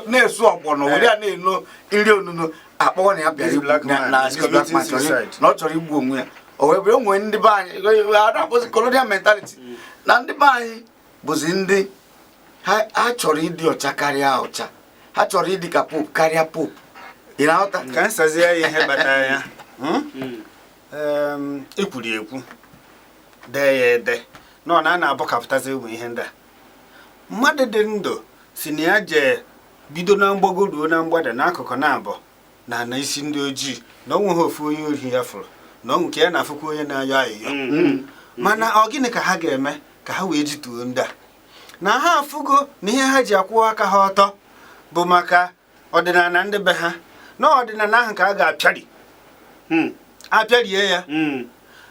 na-esu ọgbọnọ were ya na-eno nri onuno, akpọọ na ya bịara na na ọ chọrọ igbu onwe ya. O wee bụrụ onwe ndị be anyị ada-akpọzi colonial mentality, na ndị be anyị bụzi ndị ha chọrọ ịdị ọcha karịa ọcha, ha chọrọ ịdị ka pope karịa pope. Ị na-aghọta? Ka m sazie ya ihe kpatara ya. Ekwuru ekwu, dee ya ede nọ na a na-abọkapụtazi ụmụ ihe ndị a. Mmadụ dị ndụ si na ya jee bido na mgbago ruo na mgbada n'akụkụ na abụọ na ana isi ndị ojii, na ọ nweghị ofu onye ohi ya fụrụ, na ọ nke ya na-afụkwa onye na-ayọ ayịyọ. Mana ọ gịnị ka ha ga-eme ka ha wee jituo ndị a na ha afụgo na ihe ha ji akwụwa aka ha ọtọ bụ maka ọdịnala ndị be ha, na ọdịnala ahụ ka a ga-apịari apịarie ya,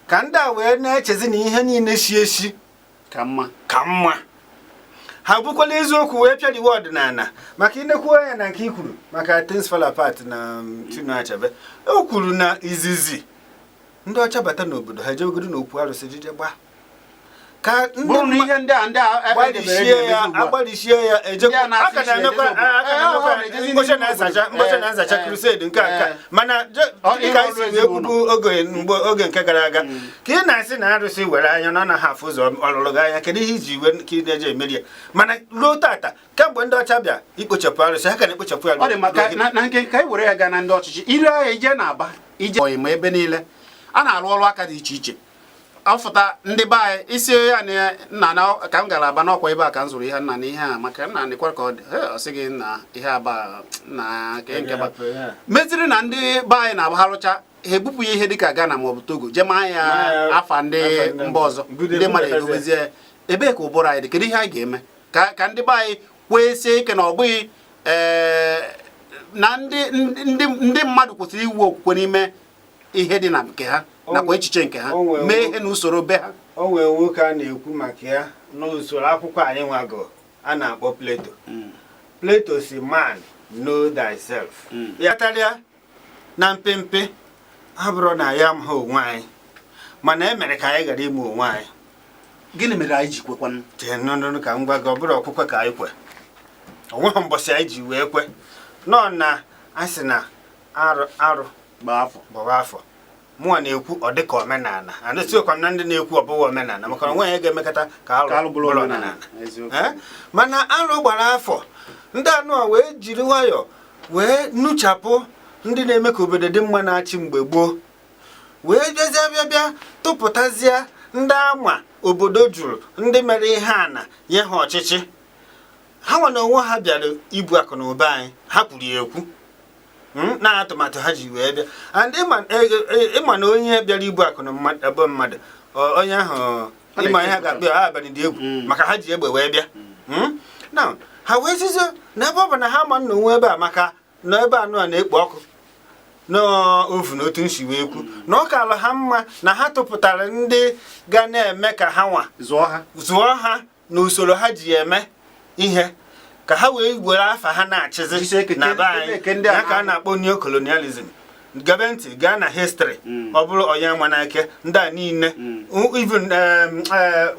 ka ndị a wee na-echezi na ihe niile si esi ka mma. Ka mma. Ha bụkwala eziokwu wee pịariwe ọdịnala. Maka inekwu anya na nke i kwuru maka Things Fall Apart na Chinua Achebe, o kwuru na izizi ndị ọcha bata n'obodo, ha jewegodo n'okwu arụsị jije gbaa ka ndị Bụrụ na ihe ndị a gbalịsie ya, agbalịsie ya, ejekwa Ndị a na-asị aka na-emekwa isi aka na-emekwa ọ na-ejezi mkpocha n'ime na nzacha obodo. mkpocha na nzacha, crusade nke a nke a. Mana dịka anyị si wee kwubu oge mgbe oge nke gara aga, ka ị na-asị na arụsị were anya na ọ naghị afụ ụzọ, ọlụlụ gị anya, kedu ihe iji iwe ka ị na-eji emeri ya? Mana ruo tata, kemgbe ndị ọcha bịa ikpochapụ arụsị, ha ka na-ekpochapụ ya. Ọ dị maka na nke ka anyị were ya gaa na ndị ọchịchị ire ahịa, ije na-aba ije oyi, ma ebe niile a na-arụ ọrụ aka dị iche iche, ọfụta ndị be anyị isi ya na nna na ka m gara Aba n'ọkwa ebe a ka m zụrụ ihe nna na ihe a, maka nna nịkwa ka ọ dị. He, ọ sị gị na ihe Aba na ke nke ba meziri na ndị be anyị na-abụ ha rụcha, ha ebupụ ya ihe dịka Ghana maọbụ Togo jee maa ya afa ndị mba ọzọ, ndị mmadụ egobezie. Ebee ka ụbụrụ anyị dị? Kedu ihe anyị ga-eme ka ndị be anyị kwesie ike na ọ bụghị na ndị mmadụ kwesịrị iwu okwukwe n'ime ihe dị na nke ha nakwa echiche nke ha, mee ihe n'usoro be ha? O nwee nwoke a na-ekwu maka ya n'usoro akwụkwọ anyị nwago a na-akpọ Plato. Plato si, "Man, know thyself." Ya tarịa na mpempe abụrụ na ya amaghị onwe anyị, mana e mere ka anyị ghara ime onwe anyị. Gịnị mere anyị ji kwekwanụ? Chee nụnụ ka m gwa gị, ọ bụrụ ọkwụkwe ka anyị kwe, onweghị mbọsị anyị ji wee kwe nọ na a sị na arụ arụ gbaa afọ. Gbara afọ. Mụnwa na-ekwu ọ dịka omenala, anasiokwa m na ndị na-ekwu ọ bụghị omenala, maka na onweghị ihe ga-emekọta ka ka arụ alụ bụrụ bụrụ omenala. omenala. Eziokwu. Mana arụ gbara afọ, ndị anụ a wee jiri nwayọọ wee nuchapụ ndị na-eme ka obodo dị mma na-achị mgbe gboo, wee bịazie bịa tụpụtazie ndị ama obodo jụrụ, ndị mere ihe ana nye ha ọchịchị. Ha nwa na onwe ha bịara ibu akụ na ụba anyị. Ha kwuru ya ekwu, na atụmatụ ha ji wee bịa. And ịma na onye bịara ibu akụ na ebe mmadụ, onye ahụ Ọ ịma ihe a na-echepụta. ga-akpọ ya abalị dị egwu, maka ha ji egbe wee bịa. Now ha wee zizo na ebe ọ bụ na ha ma nna onwe ebe a, maka na ebe anụ a na-ekpo ọkụ n'ovu na otu nsi wee kwu na ọ kalụ ha mma na ha tụpụtara ndị ga na-eme ka ha nwa zụọ ha, zụọ ha n'usoro ha ji eme ihe, ka ha wee were afa ha na-achịzi Jisie ike na be anyị. eke ndị a Ya ka a na-akpọ neocolonialism. Gabe ntị, gaa na history, ọ bụrụ onye nwa n'ike ndị a niile, even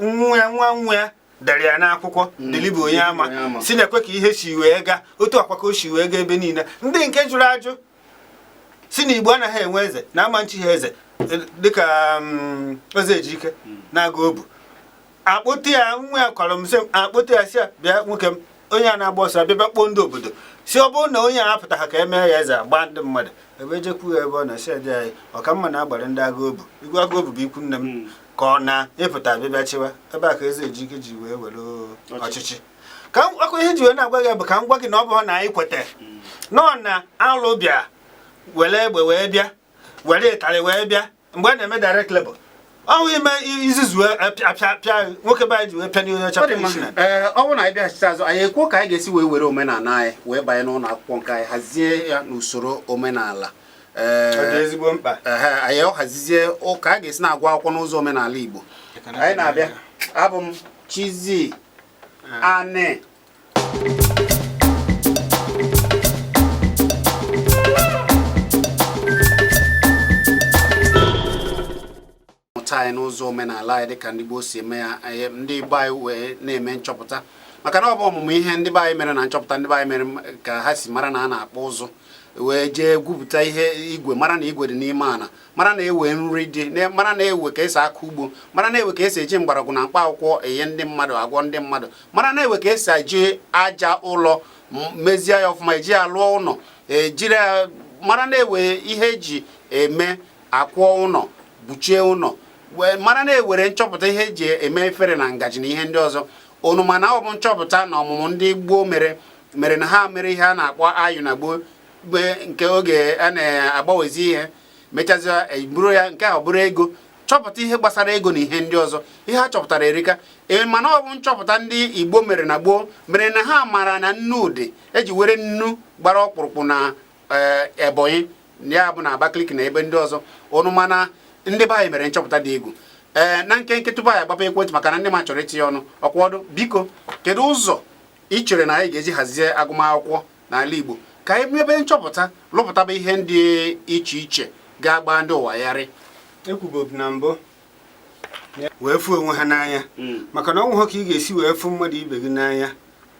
nwa ya, nwa nwa ya dere ya n'akwụkwọ delibe onye ama Onye ama. si na-ekwe ka ihe si wee gaa otu akwa ka o si wee gaa ebe niile. Ndị nke jụrụ ajụ si na Igbo anaghị enwe eze na ama nchi ha eze, dịka Eze Ejike na-aga obu akpụtụ ya, nwa ya kwara m sị m akpụtụ ya, si ya bịa, nwoke m, onye a na-agba ọsọ abịa, bịa kpọọ ndị obodo si ọ bụrụ na onye a apụta ha ka e mee ya eze, agba ndị mmadụ ebe jekwu ya ebe ọ na-esi dị anyị ọka mma na agbara ndị agha obu igwe agha obu bụ ikwu nne m, ka ọ na-ịpụta abịa chịwa ebe a ka Eze Ejike ji wee were ọchịchị. Ka akwa ihe ji wee na-agwa gị bụ ka m gwa gị na ọ bụ na anyị kweta nọ na alụ bịa were egbe wee bịa, were ịtarị wee bịa mgbe a na-eme direct labor, ọnwụ ime izuzu apịa pịa nwoke be anyị ji wee pịa n'ihe ọcha Ọ dị pịa mma. isi na Ee, ọ bụrụ na anyị bịaghachite azụ, anyị ekwuo ka anyị ga-esi wee were omenala anyị wee banye n'ụlọ akwụkwọ nke anyị, hazie ya n'usoro omenala. Ọ dị Ee, ezigbo mkpa. ehe, anyị hazizie ụka a ga-esi na-agụ akwụkwọ n'ụzọ omenala Igbo. Anyị na-abịa. Abụ m Chizzy Ani. Mụta anyị n'ụzọ omenala anyị dịka ndị gboo si eme ya, anyị ndị be anyị wee na-eme nchọpụta, maka na ọ bụ ọmụmụ ihe ndị be anyị mere na nchọpụta ndị be anyị mere ka ha si mara na a na-akpọ ụzụ wee jee gwupụta ihe igwe, mara na igwe dị n'ime ala, mara na ewe nri dị mara na ewe ka esi akọ ugbo, mara na ewe ka esi eji mgbọrọgwụ na mkpa akwụkwọ enye ndị mmadụ, agwọ ndị mmadụ, mara na ewe ka esi eji aja ụlọ mezie ya ọfụma, eji ya lụọ ụlọ, ejiri ya mara na ewe ihe eji eme akwọ ụlọ, buchie ụlọ, wee mara na ewere nchọpụta ihe eji eme efere na ngaji na ihe ndị ọzọ ụnụ. Mana ọ bụ nchọpụta na ọmụmụ ndị gboo mere mere na ha mere ihe a na-akpọ ayụ na gboo, mgbe nke oge a na-agbanwezi ihe mechazie eburu ya nke a bụrụ ego, chọpụta ihe gbasara ego na ihe ndị ọzọ. Ihe ha chọpụtara erika. Ee, mana ọ bụ nchọpụta ndị Igbo mere na gboo mere na ha mara na nnu dị eji were nnu gbara ọkpụrụkpụ na Ebonyi, ya bụ na Abakaliki na ebe ndị ọzọ ụnụ. Mana ndị be anyị mere nchọpụta dị egwu. Ee, na nkenke, tupu anyị agbapụ ekwentị, maka na ndị ma chọrọ itinye ọnụ ọkwọdụ, biko, kedu ụzọ ị chere na anyị ga-eji hazie agụmakwụkwọ n'ala Igbo ka anyị mebe nchọpụta, lụpụtaba ihe ndị iche iche ga-agba ndị ụwa yarị? Ekwubobu na mbụ wee fụ onwe ha n'anya, maka na ọ nwụghọ ka ị ga-esi wee fụ mmadụ ibe gị n'anya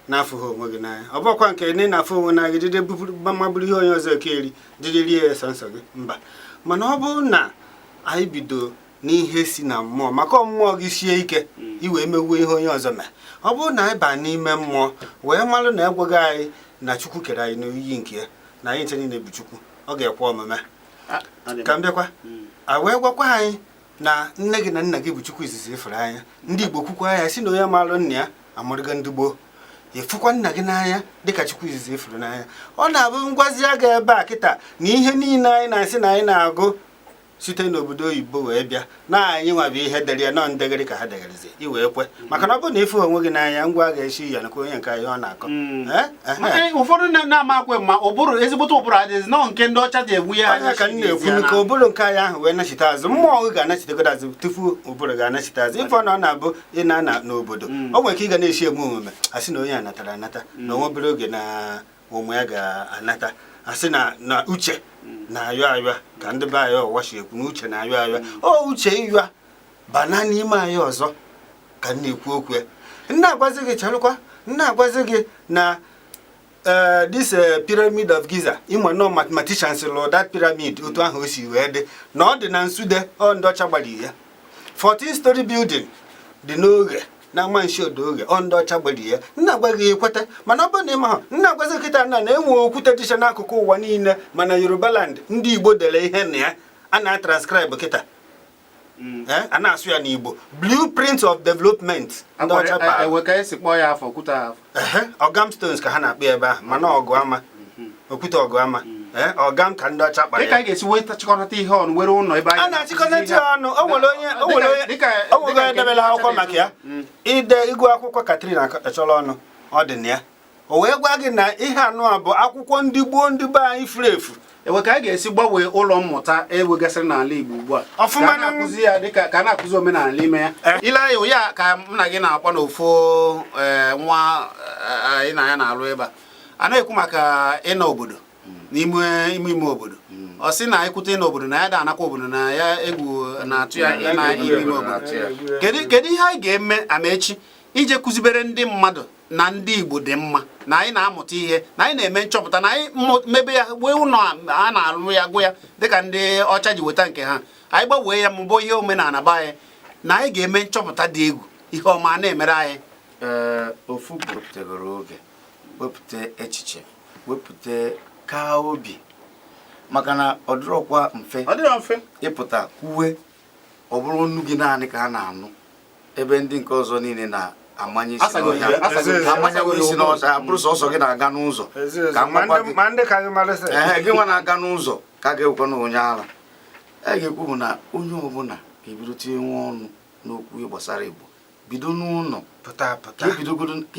na-afụghị onwe gị n'anya. Ọ bụrụkwa nke na ị na-afụ onwe n'anya jide mabụrụ ihe onye ọzọ eke eri jide rie ya sọ nsọ gị mba. Mana ọ bụrụ na anyị bido n'ihe si na mmụọ, maka mmụọ gị sie ike iwee mewuo ihe onye ọzọ mee, ọ bụrụ na anyị baa n'ime mmụọ wee marụ na egweghị anyị na Chukwu kere anyị n'oyiyi nke ya, na anyị nche niile bụ Chukwu, ọ ga-ekwe omume. Ka m bịakwa a wee gwakwa anyị na nne gị na nna gị bụ Chukwu izizi ịfụrụ anya. Ndị Igbo kwukwa ya si na onye maalụ nna ya amụrịgo ndị gboo. Ịfụkwa nna gị n'anya dịka Chukwu izizi ịfụrụ n'anya. Ọ na-abụ ngwazi aga ebe a kịta na ihe niile anyị na-asị na anyị na-agụ. Site n'obodo oyibo wee bịa na anyị nwa bụ ihe dere ya nọ ndegharị ka ha degharịzi i wee kwe, maka na ọ bụrụ na ịfụ onwe gị n'anya, ngwa ga-esi ya nakwa onye nke ihe ọ na-akọ. Eh? Ehe. Maka ụfọdụ na-ama akwe ma ụbụrụ, ezigbote ụbụrụ adịghịzi nọ nke ndị ọcha ji egwu ya. Anya ka m na-ekwu ka ụbụrụ nke anyị ahụ wee nachite azụ, mmụọ gị ga-anachitegodo azụ tupu ụbụrụ ga-anachite azụ. Ife ọ na ọ na-abụ ị na-ana n'obodo, o nwere ike ị ga na-esi eme omume, asị na onye a natara anata na onwe obere oge na ụmụ ya ga-anata, asị na uche na-ayọ ayọ, ka ndị be anyị ọwa si ekwu na uche na-ayọ ayọ. O uche ịyọ bana n'ime anyị ọzọ ka m na-ekwu okwu ya. Nna agwazi gị, chelụkwa, nna agwazi gị na this pyramid of Giza, ịma nọ mathematicians lụrụ that pyramid otu ahụ o si wee dị na ọ dị na Nsude, ọ ndị ọcha gbara ya. 14 story building dị n'oge na amanshi oge, ọ ndị ọcha gbara ya. Nna agwa gị ekweta, mana ọ bụrụ na ịma ha, nna agwazi kịta na enwe okwute dịcha n'akụkụ ụwa niile, mana Yoruba land ndị Igbo dere ihe na ya a na-transcribe kịta. A na-asụ ya n'Igbo, blueprint of development ndị ọcha bara. Ewe ka esi kpọọ ya afọ kwuta afọ. Ehe, Ọgam stones ka ha na-akpọ ya ebe ahụ, mana ọgụ ama okwute ọgụ ama. Ee, ọgam ka ndị ọcha kpara Dịka ya. anyị ga-esi wee chịkọnata ihe ọnụ were ụlọ ebe anyị A na-achịkọnata ya ọnụ. O nwere onye o nwere onye o nwere onye debere akwụkwọ maka ya ide ịgụ akwụkwọ Katrina achọrọ ọnụ ọ dị na ya, o wee gwa gị na ihe anụ a bụ akwụkwọ ndị gboo, ndị be anyị furu efu. Ewe ka anyị ga-esi gbanwee ụlọ mmụta ewegasịrị n'ala Igbo ugbu a Ọfụma. Ka a na-akụzi ya dịka ka a na-akụzi omenala n'ime ya. Ile anya ya ka m na gị na-akpọ n'ofu nwa anyị na ya na-alụ ebe a, a na-ekwu maka ịnọ obodo n'ime ime ime obodo. Ọ sị na ekwute ịnọ obodo na ya da anakwa obodo na ya egwu na-atụ ya ịna ime ime obodo. Kedu ihe anyị ga-eme, Amaechi, ije kụzibere ndị mmadụ na ndị Igbo dị mma, na anyị na-amụta ihe, na anyị na-eme nchọpụta, na anyị mebe ya wee ụlọ a na-alụ ya gụ ya dịka ndị ọcha ji weta nke ha, anyị gbanwee ya mụbụ ihe omenala be anyị, na anyị ga-eme nchọpụta dị egwu, ihe ọma na-emere anyị? Ee, ofu bụ wepụtagoro oge, wepụta echiche, wepụta kaa obi, maka na ọ dịrọkwa mfe. Ọ dịrọ mfe. Ịpụta kwuwe, ọ bụrụ onu gị naanị ka a na-anụ, ebe ndị nke ọzọ niile na-amanye isi Asago n'ọhịa. ya, asago ya, Amanyewo isi asago ya. n'ọhịa, bụrụ sọsọ gị na-aga n'ụzọ ka Ma m gwakwa ndị gị. ma ndị ka gị mara sị. Ee, gị nwa na-aga n'ụzọ ka ga-ewekwa na onye ara a ga-ekwu bụ na onye ọbụla ga-ebido tinye nwa ọnụ n'okwu gbasara Igbo, bido n'ụlọ. Pụta pụta. Ka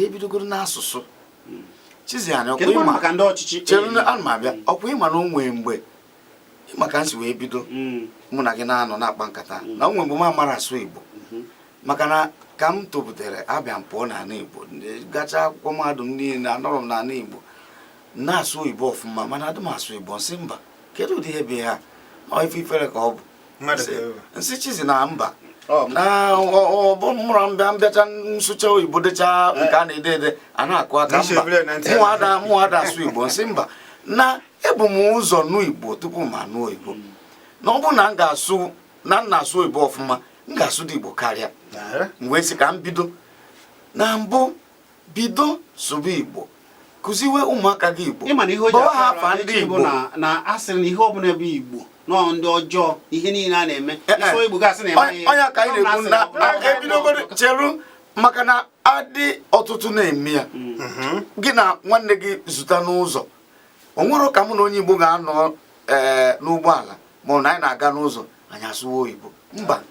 ebidogoro n'asụsụ. Chiziani, ọkwa Kedu ịma maka ndị ọchịchị? Chere na ana m abịa. Ọkwa ịma na o nwee mgbe ịma ka m si wee bido mụ na gị na-anọ na-akpa nkata, na o nwee mgbe m amara asụ Igbo, maka na ka m topụtara abịa m pụọ n'ala Igbo, gachaa akwụkwọ mahadum niile, anọrọ m n'ala Igbo na-asụ oyibo ọfụma, mana adị m asụ Igbo. Nsị mba, kedu ụdị ihe bụ ihe a? Ọ ife ifere ka ọ bụ. Mmadụ ka ewu. Nsị Chizi na mba Ọ, na ọ bụ mụrụ mbịa mbịacha nsụcha oyibo dịcha nke a na-ede ede a na-akụ aka. Isi Mba, ebule na ntị. mụ ada asụ Igbo. Nsị mba, na ebu m ụzọ nụ Igbo tupu m anụ oyibo, na ọ bụrụ na m ga-asụ na m na-asụ oyibo ọfụma, m ga-asụ dị Igbo karịa. M wee sị ka m bido na mbụ, bido sụba Igbo, kụziwe ụmụaka gị Igbo. Ịma na ihe o ji Kpọọ ha akọ afa ara ndị echi bụ Igbo. na a sịrị na ihe ọbụla bụ Igbo nọọ ndị ọjọọ, ihe niile a na-eme Eh, eh. isi Igbo gasị na-eme ihe. Onye ka anyị na-ekwu na ebidogoro cheru, maka na adị ọtụtụ na-eme ya. Gị na nwanne gị zụta n'ụzọ, o nwere ka mụ na onye Igbo ga-anọ ee n'ụgbọala, ma ọ na anyị na-aga n'ụzọ, anyị asụwa oyibo. Mba,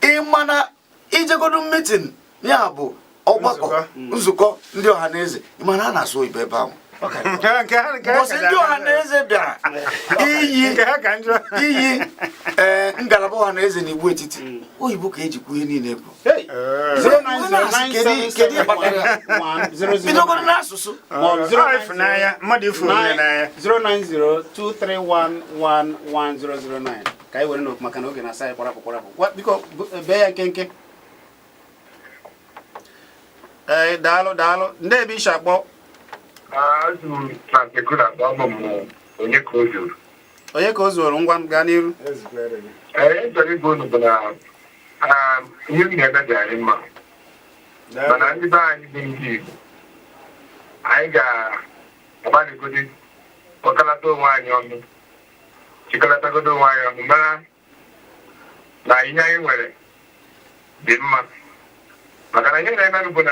ị mana ijegodo meeting, ya bụ ọgbakọ, nzukọ ndị ọha na eze, ị mana a na-asụ oyibo ebe ahụ. Nke ha Mbọsị ndị ọha na eze bịara iyi nke ha ka njọ. Iyi ee ngalaba ọha na eze na Igbo etiti, oyibo ka ejikwa ihe niile bụ. Hey! Kedu ihe kpatara ya? 09097711009 Bidogoro n'asụsụ. Ma ọ bụ Ọ ịfụnanya, mmadụ ịfụ onwe n'anya. 09023111009 ka anyị were n'okwu, maka na oge na-asa anyị kwarapụ kwarapụ. Biko bee ya nkenke. Ee, daalụ, daalụ. Ndị ebe ishi akpọ? Azụ m Transekura, akpọ m onye ka o zuru. Onye ka o zuoro? Ngwa, gaa n'iru. Ezukwere gị. Ee, chọrọ ịgwa unu bụ na ihe m na-eme dị anyị mma, mana ndị be anyị bụ ndị Igbo, anyị ga-agbalịgodi kpọkọlata onwe anyị ọnụ, chịkọlatagodo onwe anyị ọnụ, mara na ihe anyị nwere dị mma, maka na ihe na-emenụ bụ na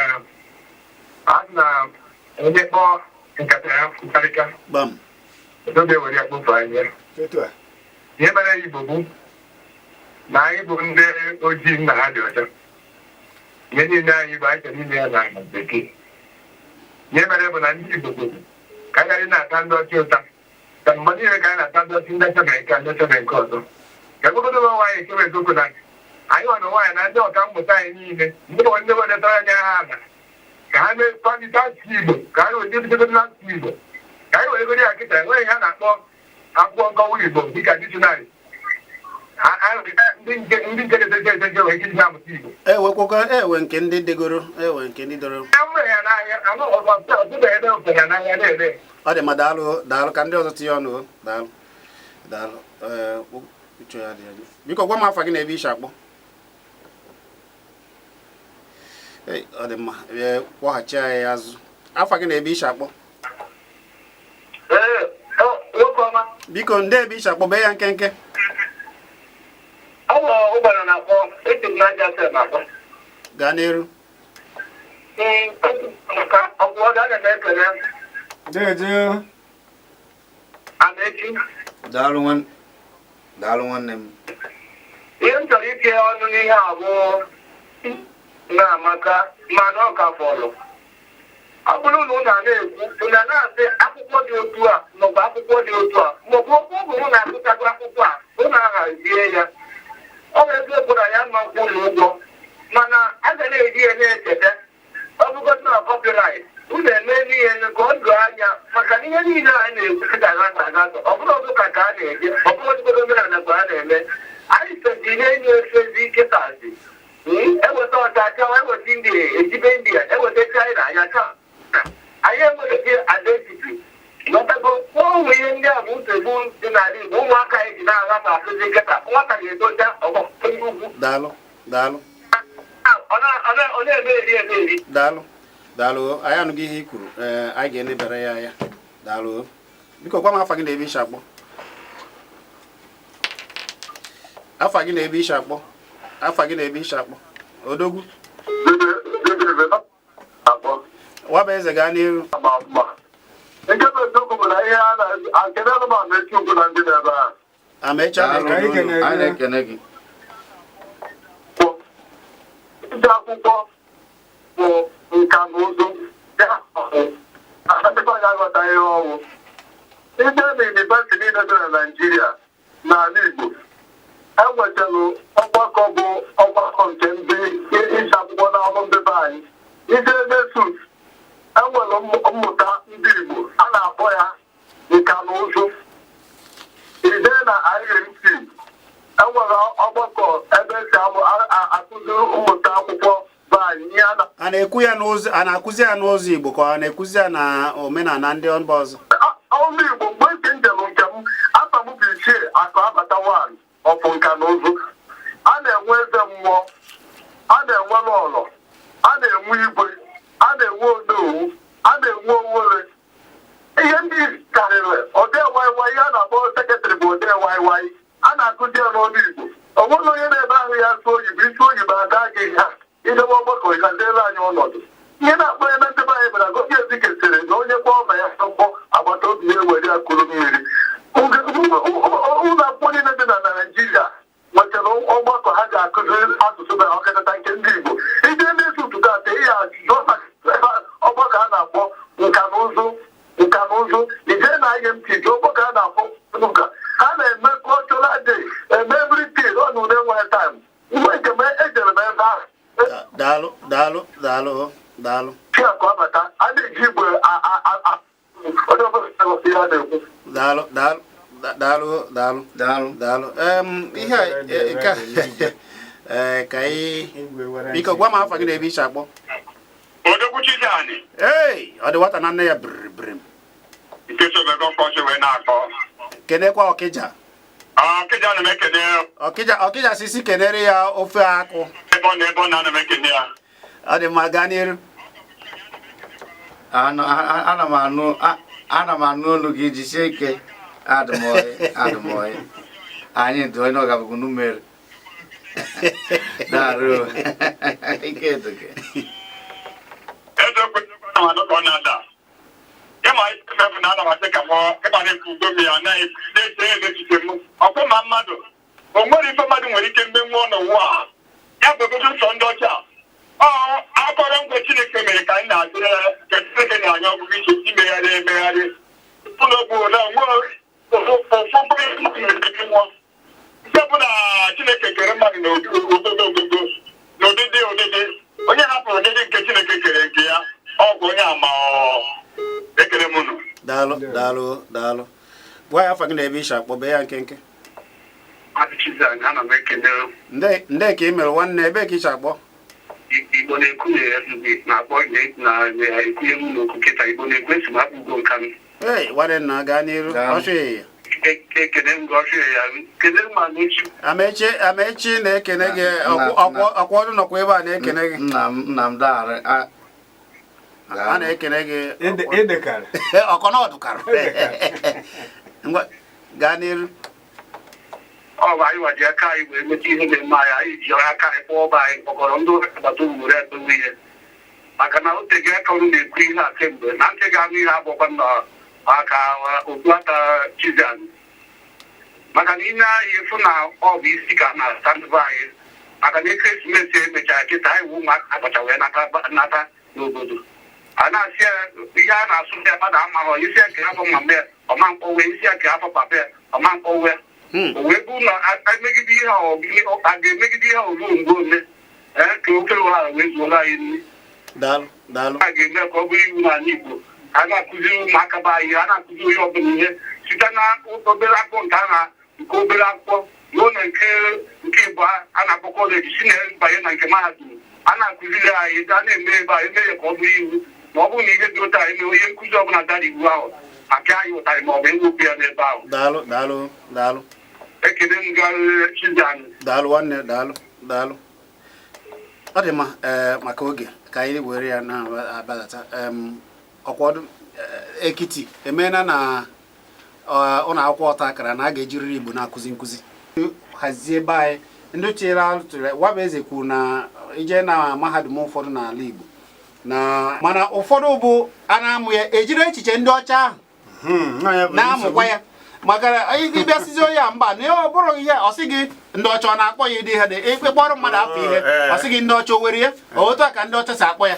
a sị na onye kpọọ nkata ya nkarịka Gbam. oge were ya kpofu anya. Etu a. Ihe mere Igbo bụ Na anyị bụ ndị ojii nna ha dị ọcha. Ihe niile anyị bụ anyị chọrọ ime ya na bekee. Ihe mere bụ na ndị Igbo kwuru ka anyị ghara ị na-ata ndị ọcha ụta. Ka mgbe niile ka anyị na-ata ndị ọcha, ndị ọcha mere nke a, ndị ọcha mere nke ọzọ. Ka egogodo onwe anyị echewe eziokwu na anyị nwa na onwe anyị na ndị ọka mmụta anyị niile, ndị bụ ndị wedetara anyị aha ala ka ha mee kwalite asụsụ Igbo, ka anyị wee bidogodo n'asụsụ Igbo, ka anyị were goro ya kịta. Enweghị ihe a na-akpọ akwụkwọ nkọwa Igbo dịka dictionary. Ndị nke na-eteje eteje nwere ike iji na-amụta Igbo. Ewekwakwa ewe nke ndị degoro, ewe nke ndị doro. Enwere ya n'ahịa anụ ọtụtụ ebe ụtara ya n'ahịa na-ere. Ọ dị mma, daalụ, daalụ. Ka ndị ọzọ tinye ọnụ o. Daalụ, daalụ. Ee, uche ya dị ya. Biko gwa m afa gị na ebe ishi akpọ. Ei, ọ dị mma. Ee, kpọghachi anyị azụ. Afa gị na ebe ishi akpọ. Ee, nwoke ọma. Biko, ndị ebe ishi akpọ, bee ya nkenke. Ọ bụ ụgbara na-akpọ, esi m n'aja sef na-akpọ. Gaa n'iru. Ee, maka ọgwụ ọdụ, aga m ekele Deje. Amaechi. Daalụ, nwanne m. Ihe m chọrọ itinye ọnụ n'ihe a bụ na-amaka, mana ọ ka fọrọ. Ọ bụrụ na unu na-ekwu, unu na-asị akwụkwọ dị otu a maọbụ akwụkwọ dị otu a maọbụ okwu, ọ bụrụ na agụtago akwụkwọ a, unu ahazie ya. Ọ bụ eziokwu na ya ma kwụ ụlọ ụgwọ, mana a ga na-eji ya na-echeta. Ọ bụgodị na copyright, unu eme ihe ka ọ doo anya, maka na ihe niile a na-ekwu ka agatọ agatọ, ọ bụrụ ụka ka a na-eje, ọ bụrụ ọdịgodo omenala ka a na-eme. Anyị sozi na-enye efezi kịtazi, eweta ọcha achawa, eweta India ejibe India, eweta China anya cha. Anyị enweghị identity, ghọtago? Ụmụ ihe ndị a bụ nsogbu dị n'ala Igbo. Ụmụaka anyị ji na-agha ma akụzi nkịta, nwata ga-etocha ọgbọ ndị ugwu. Daalụ, daalụ. Ọ na-eme eri eme eri. Daalụ, daalụ. Anyị anụghị ihe i kwuru. Ee, anyị ga-enebara ya anya. Daalụ. Biko gwa m afa gị na ebe ishi akpọ. Afa gị na ebe ishi akpọ. Afa gị na ebe ishi akpọ, odogwu. Waba eze, gaa n'iru. Nke bụ eziokwu bụ na ihe a na-akene anụmanụ echi ugwu na ndị na-ebe a. Amechi. Daalụ. Ka anyị kenere. Anyị na-ekene gị. Ide akwụkwọ bụ nka na ụzụ ya, bụ ya aghọta ihe ọnwụ. Ije na university niile dị na Naịjirịa, n'ala Igbo, enwetara ọgbakọ bụ ọgbakọ nke ndị isi akwụkwọ n'ọrụ ndị be anyị. Ije n'ESUT, enwere mmụta ndị Igbo a na-akpọ ya nka na ụzụ. Ije na IMT, enwere ọgbakọ ebe esi akụzi mmụta akwụkwọ be anyị, ihe a na A na-ekwu ya n'ụzọ, a na-akụzi ya n'ụzọ Igbo, ka ọ na-ekụzi ya na omenala ndị mba ọzọ? Ọnụ Igbo. Mgbe nke njem nke m, afa m bụ Ichie Akụ Abata wan ọfụ nka na ụzụ. A na-enwe eze mmụọ, a na-enwe lọlọ, a na-enwe igwe, a na-enwe onowu, a na-enwe owere. Ihe ndị karịrị ode waịwaị, ihe a na-akpọ secretary bụ ode waịwaị. A na-akụzi ya n'ọnụ Igbo. O nweghị onye na-ebe ahụ ya asụ oyibo. Isi oyibo ada gị ha idebe ọgbakọ, ịhaziela anyị ọnọdụ. Ihe na-akpọ eme ndị be anyị bụ na Gozie Ezike sịrị na onye kpọọ ma ya mkpọ agbata obi ya ewere ya kuru mmiri. Ụlọ akwụkwọ niile dị na Naịjirịa nwetara ọgbakọ ha ga-akụzi asụsụ be ha, ọkachasị nke ndị Igbo. Ije na-eso ụtụtụ ata ihe ajụjụ ebe ọgbakọ a na-akpọ nka na ụzụ, nka na ụzụ. Ije na IMT, jụọ ọgbakọ a na-akpọ nka. Ha na-eme cultural day, eme everything. Ọ na une nwere time mgbe nke m ejere m ebe ahụ. Daalụ, daalụ, daalụ, daalụ. Chi akụ abata, a na-eji igwe onye ọbụla na-aghọta ihe a na-ekwu. Daalụ, daalụ, daalụ, daalụ. Daalụ. Daalụ. Ihe a nke a, ee, ka anyị Igwe were. Biko gwa m afa gị na ebe ishi akpọ. Odogwu Chijani. Ei, ọ dị nwata na nne ya biri biri. Nke sobego mkpọchi wee na-akpọ. Kenekwa Ọkịja. Ọkịja, na m ekene. Ọkịja, Ọkịja sisi kenere ya ofe akụ. Ebe ọ na ana m ekene ya. Ọ dị mma, gaa n'iru. Ana m anụ olu gị. Jisie ike. Adụmọyị, adụmọyị anyị dị onye ọgabụgụ numere daarụ ike dịgị. Eziokwu, ana m anụ ka ọ na-ada. Ịma ife bụ na ana m asị ka m ịma na-ekwu ugo m ya na-eche echiche m ọkwụ ma mmadụ. O nwere ife mmadụ nwere ike mmenwu n'ụwa a. Ya bụ obodo nsọ ndị ọcha. Ọ akọrọ ngwa Chineke mere ka anyị na-adị, ka Chineke na-anya ọgụgụ isi imegharị emegharị. Ụlọ bụ na nwe ofu mkpụrụ mmadụ nwere ike nwụọ. Nke bụ na Chineke kere mmadụ n'ogogo ogogo, n'ụdịdị ụdịdị. Onye hapụrụ ụdịdị nke Chineke kere nke ya, ọ bụ onye ama. Ọ ekele m unu. Daalụ, daalụ, daalụ. Gwa ya afa gị na ebe ishi akpọ, bee ya nkenke. Achịzị, ana m ekele. Nde ka ị mere, nwanne. Ebe ka ishi akpọ? Igbo na-ekwu na-akpọ na-ekwunye m n'okwu kịta. Igbo na-ekwu, esi m akpụgo nka m. Ei, nwanne nna, gaa n'iru. Daalụ. Ọchụ ya. Ekele m gị, ọchụ ya, kedu ma n'echi. Amechi, Amechi na-ekene gị. Ọkwa ọdụ nọkwa ebe a na-ekene gị. Nna m, nna m, daarị a. A na-ekene gị. Ịdịkarị. Ọkọnọdụ kara. Ngwa, gaa n'iru. Ọ bụ anyị waji aka anyị wee meta ihe na-eme anyị. Anyị ji aka anyị kpọọ ọba anyị kpọkọrọ ndị agbata obi were edowe ihe, maka na o teghị aka unu na-ekwu ihe a kemgbe na ntị ga-anụ ihe agbọkwa na aka okpu ata Chizan, maka na ine anyị fụ na ọ bụ isi ka a na-asa ndị be anyị, maka na ekeresimesi emechara kịta, anyị wụ ụmụaka abacha wee nata nata n'obodo. A na-asị ya ihe a na-asụ ya, mmadụ amaghọ isi ya ka afọ mama ya ọma mkpọwe, isi ya ka afọ papa ya ọma mkpọwe. O wee bụ na emegide ihe a, a ga-emegide ihe a ruo mgbe ole ee ka ofe ụgha wee zuola anyị nri? Daalụ, daalụ. A ga-eme ka ọ bụrụ iwu n'ala Igbo, a na-akụziri ụmụaka be anyị, a na-akụziri onye ọbụla ihe site na obere akwụkwọ nke a na nke obere akwụkwọ ruo na nke ịbụọ a na-akpọ kọleji, si na banye na nke mahadum. A na-akụziri anyị, a na-eme ebe a, eme ya ka ọ bụrụ iwu na ọ bụrụ na ihe dị otu a eme, onye nkụzi ọbụla dara iwu ahụ, apịa ya ụtarị ma ọ bụ ewepụ ya n'ebe ahụ. Daalụ, daalụ, daalụ. Ekele m gị, Chizzy. Daalụ, nwanne, daalụ, daalụ. Ọ dị mma. Ee, maka oge ka anyị were ya na-abadata. Ọkwọdụ Ekiti emeela na ụlọ akwụkwọ ọta akara na a ga-ejiriri Igbo na-akụzi nkụzi hazie ebe anyị. Ndị tinyere atụrụ Wabeze kwuru na ije na mahadum ụfọdụ n'ala Igbo na mana ụfọdụ bụ a na-amụ ya ejiri echiche ndị ọcha ahụ na-amụkwa ya, maka na ịbịa sizi onye a mba na ọ bụrụ ihe ọ sị gị ndị ọcha ọ na-akpọ ya ịdị ihe dị ịkpọrọ mmadụ afọ ihe, ọ sị gị ndị ọcha o were ya otu a ka ndị ọcha si akpọ ya.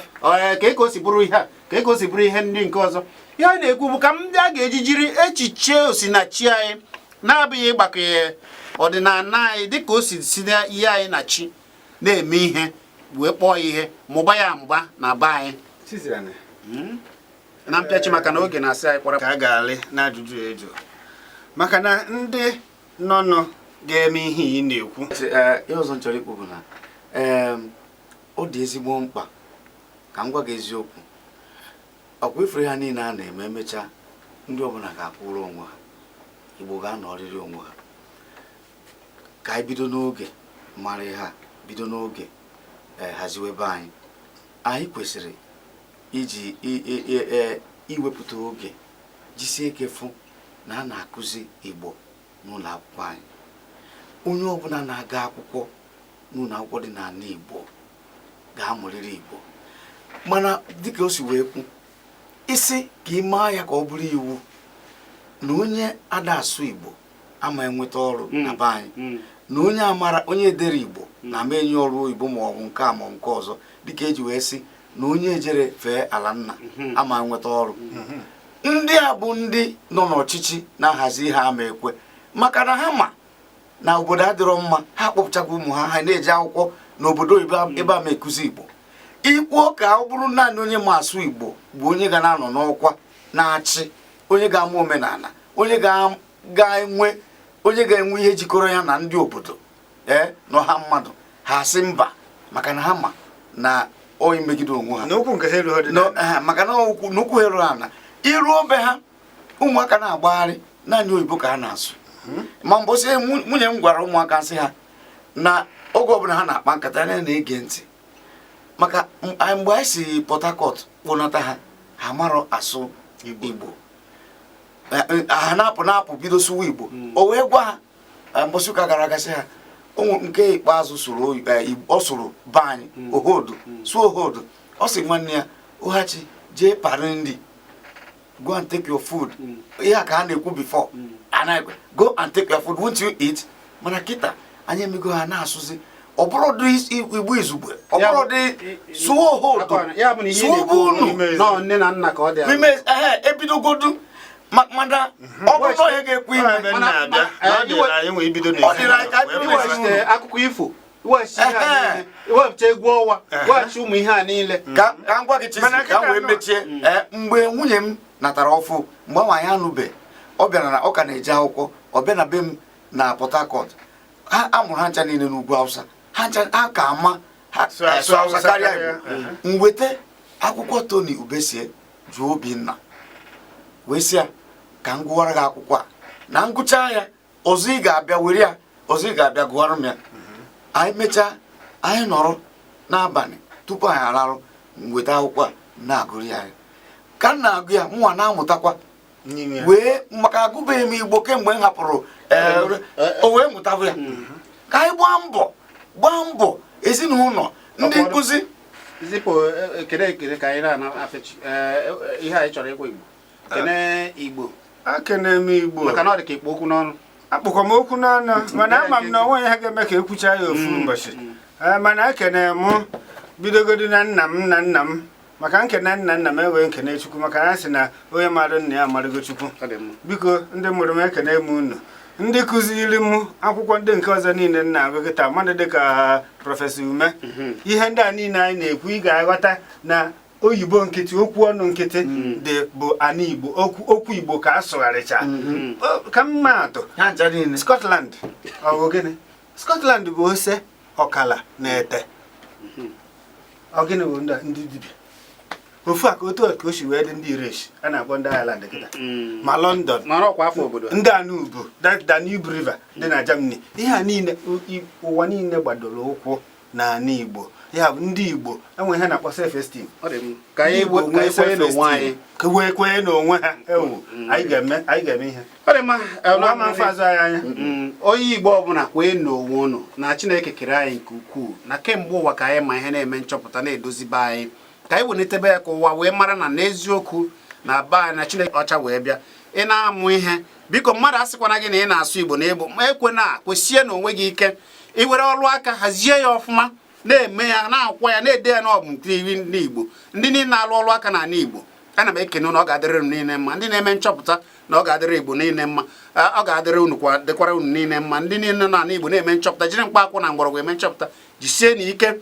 Ka o si bụrụ ihe a, ka o si bụrụ ihe ndị nke ọzọ. Ihe anyị na-ekwu bụ ka ndị a ga-eji jiri echiche osinachi anyị na-abụghị ịgbakọnye ọdịnala anyị dịka o si si na ihe anyị na chi na-eme ihe wee kpọọ ya ihe, mụba ya amụba na be anyị. Chizzy. Na mpịachi, maka na oge na-asị anyị kwara. Ka a ga-alị n'ajụjụ ya eju, maka na ndị nọnụ ga-eme ihe ị na-ekwu. Ee, ihe ọzọ m chọrọ ikwu bụ na ọ dị ezigbo mkpa ka m gwa gị eziokwu. Ọkwa ifuru ha niile a na-eme, emechaa, ndị ọbụla ga-akwụrụ onwe ha. Igbo ga-anọrịrị onwe ha. Ka anyị bido n'oge mara ihe a, bido n'oge haziwe ebe anyị. Anyị kwesịrị iji iwepụta oge jisie ike fụ na a na-akụzi Igbo n'ụlọ akwụkwọ anyị. Onye ọbụla na-aga akwụkwọ n'ụlọ akwụkwọ dị n'ala Igbo ga-amụrịrị Igbo. Mana dịka o si wee kwu, isi ka ị maa ya ka ọ bụrụ iwu na onye ada asụ Igbo ama enweta ọrụ na be anyị, na onye amara onye edere Igbo na-ama enye ọrụ oyibo ma ọ bụ nke a ma ọ bụ nke ọzọ, dịka eji wee sị na onye ejere fee ala nna ama enweta ọrụ. Ndị a bụ ndị nọ n'ọchịchị na-ahazi ihe ama ekwe, maka na ha ma na obodo adịrọ mma. Ha kpọpụchakwa ụmụ ha, ha na-eje akwụkwọ n'obodo oyibo ebe a ma ekuzi Igbo. Ikwuo ka ọ bụrụ naanị onye ma asụ Igbo bụ onye ga na-anọ n'ọkwa na-achị, onye ga-ama omenala, onye ga-enwe onye ga-enwe ihe jikọrọ ya na ndị obodo ee na ọha mmadụ, ha asị mba, maka na ha ma na ọ imegide onwe ha. N'okwu nke ha erughị dị. Maka na n'okwu ha erughị ana iruo be ha. Ụmụaka na-agbagharị, naanị oyibo ka ha na-asụ. Ma mbọsị nwunye m gwara ụmụaka, sị ha na oge ọbụla ha na-akpa nkata, ya na-ege ntị, maka mgbe anyị si Port Harcourt kpọnata ha, ha marọ asụ Igbo. Ha na-apụ na-apụ bido sụwa Igbo. O wee gwa ha mbọsị ụka gara aga, sị ha ụmụ nke ikpeazụ sụrụ ọ sụrụ be anyị ohodo, sụọ ohodo. Ọ sị nwanne ya, "Ohachi, jee pari nri, go and take your food." Ihe a ka ha na-ekwu before. Anaghị, "Go and take your food, won't you eat?" Mana kịta anyị emego ha na-asụzi, ọ bụrụ dị Igbo izugbe, ọ Ya bụrụ bụ- dị sụọ ohodo, Ya bụ na ihe ị sụọ na-ekwu be unu. nọọ nne na nna ka ọ dị ala. Ime ehe ebidogodu mana ọ bụrụ na onye ga-ekwu Ọ ime ebe m na-abịa na ọ dịrị anyị nwe ibido Ọ dịrị anyị ka anyị wee bido pụọ. Iweghachite akụkọ ifo, iweghachi ihe a niile, iwepụta egwu ọnwa, weghachi ụmụ ihe a niile. Ka m gwa gị, Chizi, Mana ka m wee kịta mechie. Mgbe nwunye m natara ọfụ, mgbe ahụ anyị anụbe, ọ bịara na ọ ka na-eje akwụkwọ, ọ bịa na be m na Port Harcourt. Ha amụrụ ha ncha niile n'ugwu Awụsa, ha ncha ha ka ama ha Sụ sụ Awụsa karịa karịa, Igbo. M weta akwụkwọ Tony Ubesie jụọ Obinna, wee sị ya ka m gụwara gị akwụkwọ a, na ngụcha ya ọzọ ị ga-abịa were ya, ọzọ ị ga-abịa gụwara m ya. Anyị mechaa, anyị nọrọ n'abalị tupu anyị ararụ, m weta akwụkwọ a na-agụrụ ya. Ka m na-agụ ya, mụnwa na-amụtakwa n'ime ya. Wee maka agụbeghị m Igbo kemgbe m hapụrụ, o wee mụtabụ ya. Ka anyị gbaa mbọ, gbaa mbọ, ezinụlọ, ndị nkụzi. Zipụ ekele, ekele ka anyị na-afechi ihe anyị chọrọ ịgwa Igbo. Kene Igbo. Akene m Igbo. Maka na ọ dị ka ikpo okwu n'ọnụ. Akpụkwa m okwu n'ọnụ, mana ama m na onwe ihe ga-eme ka ekwucha ya ofu ụbọchị. Mana ekene mụ bidogodi na nna m na nna m, maka nkene nna nna m ewee nkene Chukwu, maka na sị na onye marụ nna ya amarụgo Chukwu. Ọ dị mma. Biko, ndị mụrụ m, ekene m unu, ndị kụziri m akwụkwọ, ndị nke ọzọ niile m na-agụ kịta, mmadụ dịka Professor Ume. Ihe ndị a niile anyị na-ekwu, ị ga-aghọta na oyibo nkịtị, okwu ọnụ nkịtị dị bụ ana Igbo, okwu okwu Igbo ka a sụgharịcha. Ka mma atụ, Ha ncha niile. Scotland, ọ bụ gịnị? Scotland bụ ose, ọkala na ete. Ọ gịnị bụ ndị dibịa ofu a ka otu a ka o si wee dị ndị Irish a na-akpọ ndị Ireland kịta, ma London. Mara ọkwa afọ obodo. Ndị Anubu, Danube River dị na Germany. Ihe a niile, ụwa niile gbadoro ụkwụ n'ala Igbo. Ya bụ ndị Igbo enwe ihe na-akpọ self esteem. Ọ dị mma. Ka anyị ka anyị kwenye n'onwe anyị. Ka wee kwenye n'onwe ha. Ewu, anyị ga-eme ihe. Ọ dị mma. Ụwa ma mfe azụ anyị anya. Onye Igbo ọbụla kwee n'onwe unu na Chineke kere anyị nke ukwuu, na kemgbe ụwa ka anyị ma ihe na-eme nchọpụta na-edozi be anyị, ka anyị welitebe ya ka ụwa wee mara na n'eziokwu na be anyị na Chineke ọcha wee bịa. Ị na-amụ ihe, biko, mmadụ asịkwana gị na ị na-asụ Igbo na egbo ma ekwe na kwesie n'onwe gị ike. Ị were ọrụ aka hazie ya ọfụma, na-eme ya, na-akwọ ya, na-ede ya n'ọbụ nkiri ndị Igbo, ndị niile na-alụ ọrụ aka n'ala Igbo, ana m ekene unu. Ọ ga-adịrị unu niile mma. Ndị na-eme nchọpụta, na ọ ga-adịrị Igbo niile mma. Ọ ga-adịrị unu kwa, dịkwara unu niile mma. Ndị niile nọ n'ala Igbo na-eme nchọpụta, jiri mkpa akwụ na mgbọrọgwụ eme nchọpụta, jisie na ike,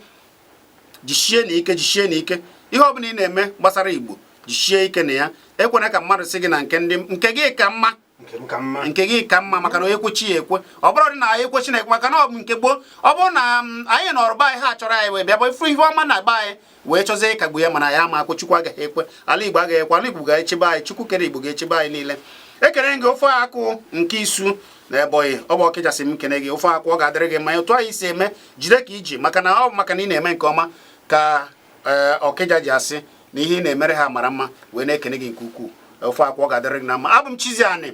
jisie na ike, jisie na ike. Ihe ọbụla ị na-eme gbasara Igbo, jisie ike na ya. Ekwena ka mmadụ sị gị na nke ndị nke gị ka mma. Nke m ka mma. Nke gị ka mma, maka na onye kwechi ya ekwe. Ọ bụrụ dị na anyị ekwe Chineke, maka na ọ bụ nke gboo, ọ bụrụ na anyị nọrọ be anyị, ha chọrọ anyị wee bịa bụ ifu ihe ọma na be anyị wee chọzie ịkagbu ya, mana ya ama akwụ. Chukwu agaghị ekwe, ala Igbo agaghị ekwe, ala Igbo ga-echebe anyị. Chukwu kere Igbo ga-echebe anyị niile. Ekere gị ofe akwụ nke isu na Ebonyi, ọ bụ ọkịjasị m kene gị ofe akwụ. Ọ ga-adịrị gị mma. Otu anyị si eme, jide ka iji, maka na ọ bụ maka na ị na-eme nke ọma ka ee ọkịja ji asị na ihe ị na-emere ha mara mma, wee na-ekene gị nke ukwuu. Ofe akwụ, ọ ga-adịrị gị na mma. Abụ m Chizi Ani.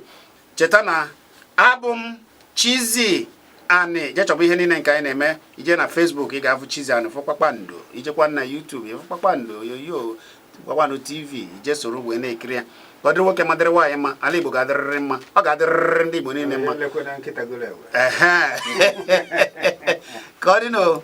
Cheta na abụ m Chizi Ani. Jee chọba ihe niile nke anyị na-eme. Ije na Facebook, ị ga-afụ Chizi Ani, fụ kpakpando. Ijekwa na YouTube, ịfụ kpakpando onyonyo, Kpakpando TV. Ije soro wee na-ekiri ya. Ka ọ dịrị nwoke ma dịrị nwaanyị mma. Ala Igbo ga-adịrịrị mma, ọ ga-adịrịrị ndị Igbo niile mma. Lekwe na nkịta goro ewe. Ehe. Ka ọ dị n'o.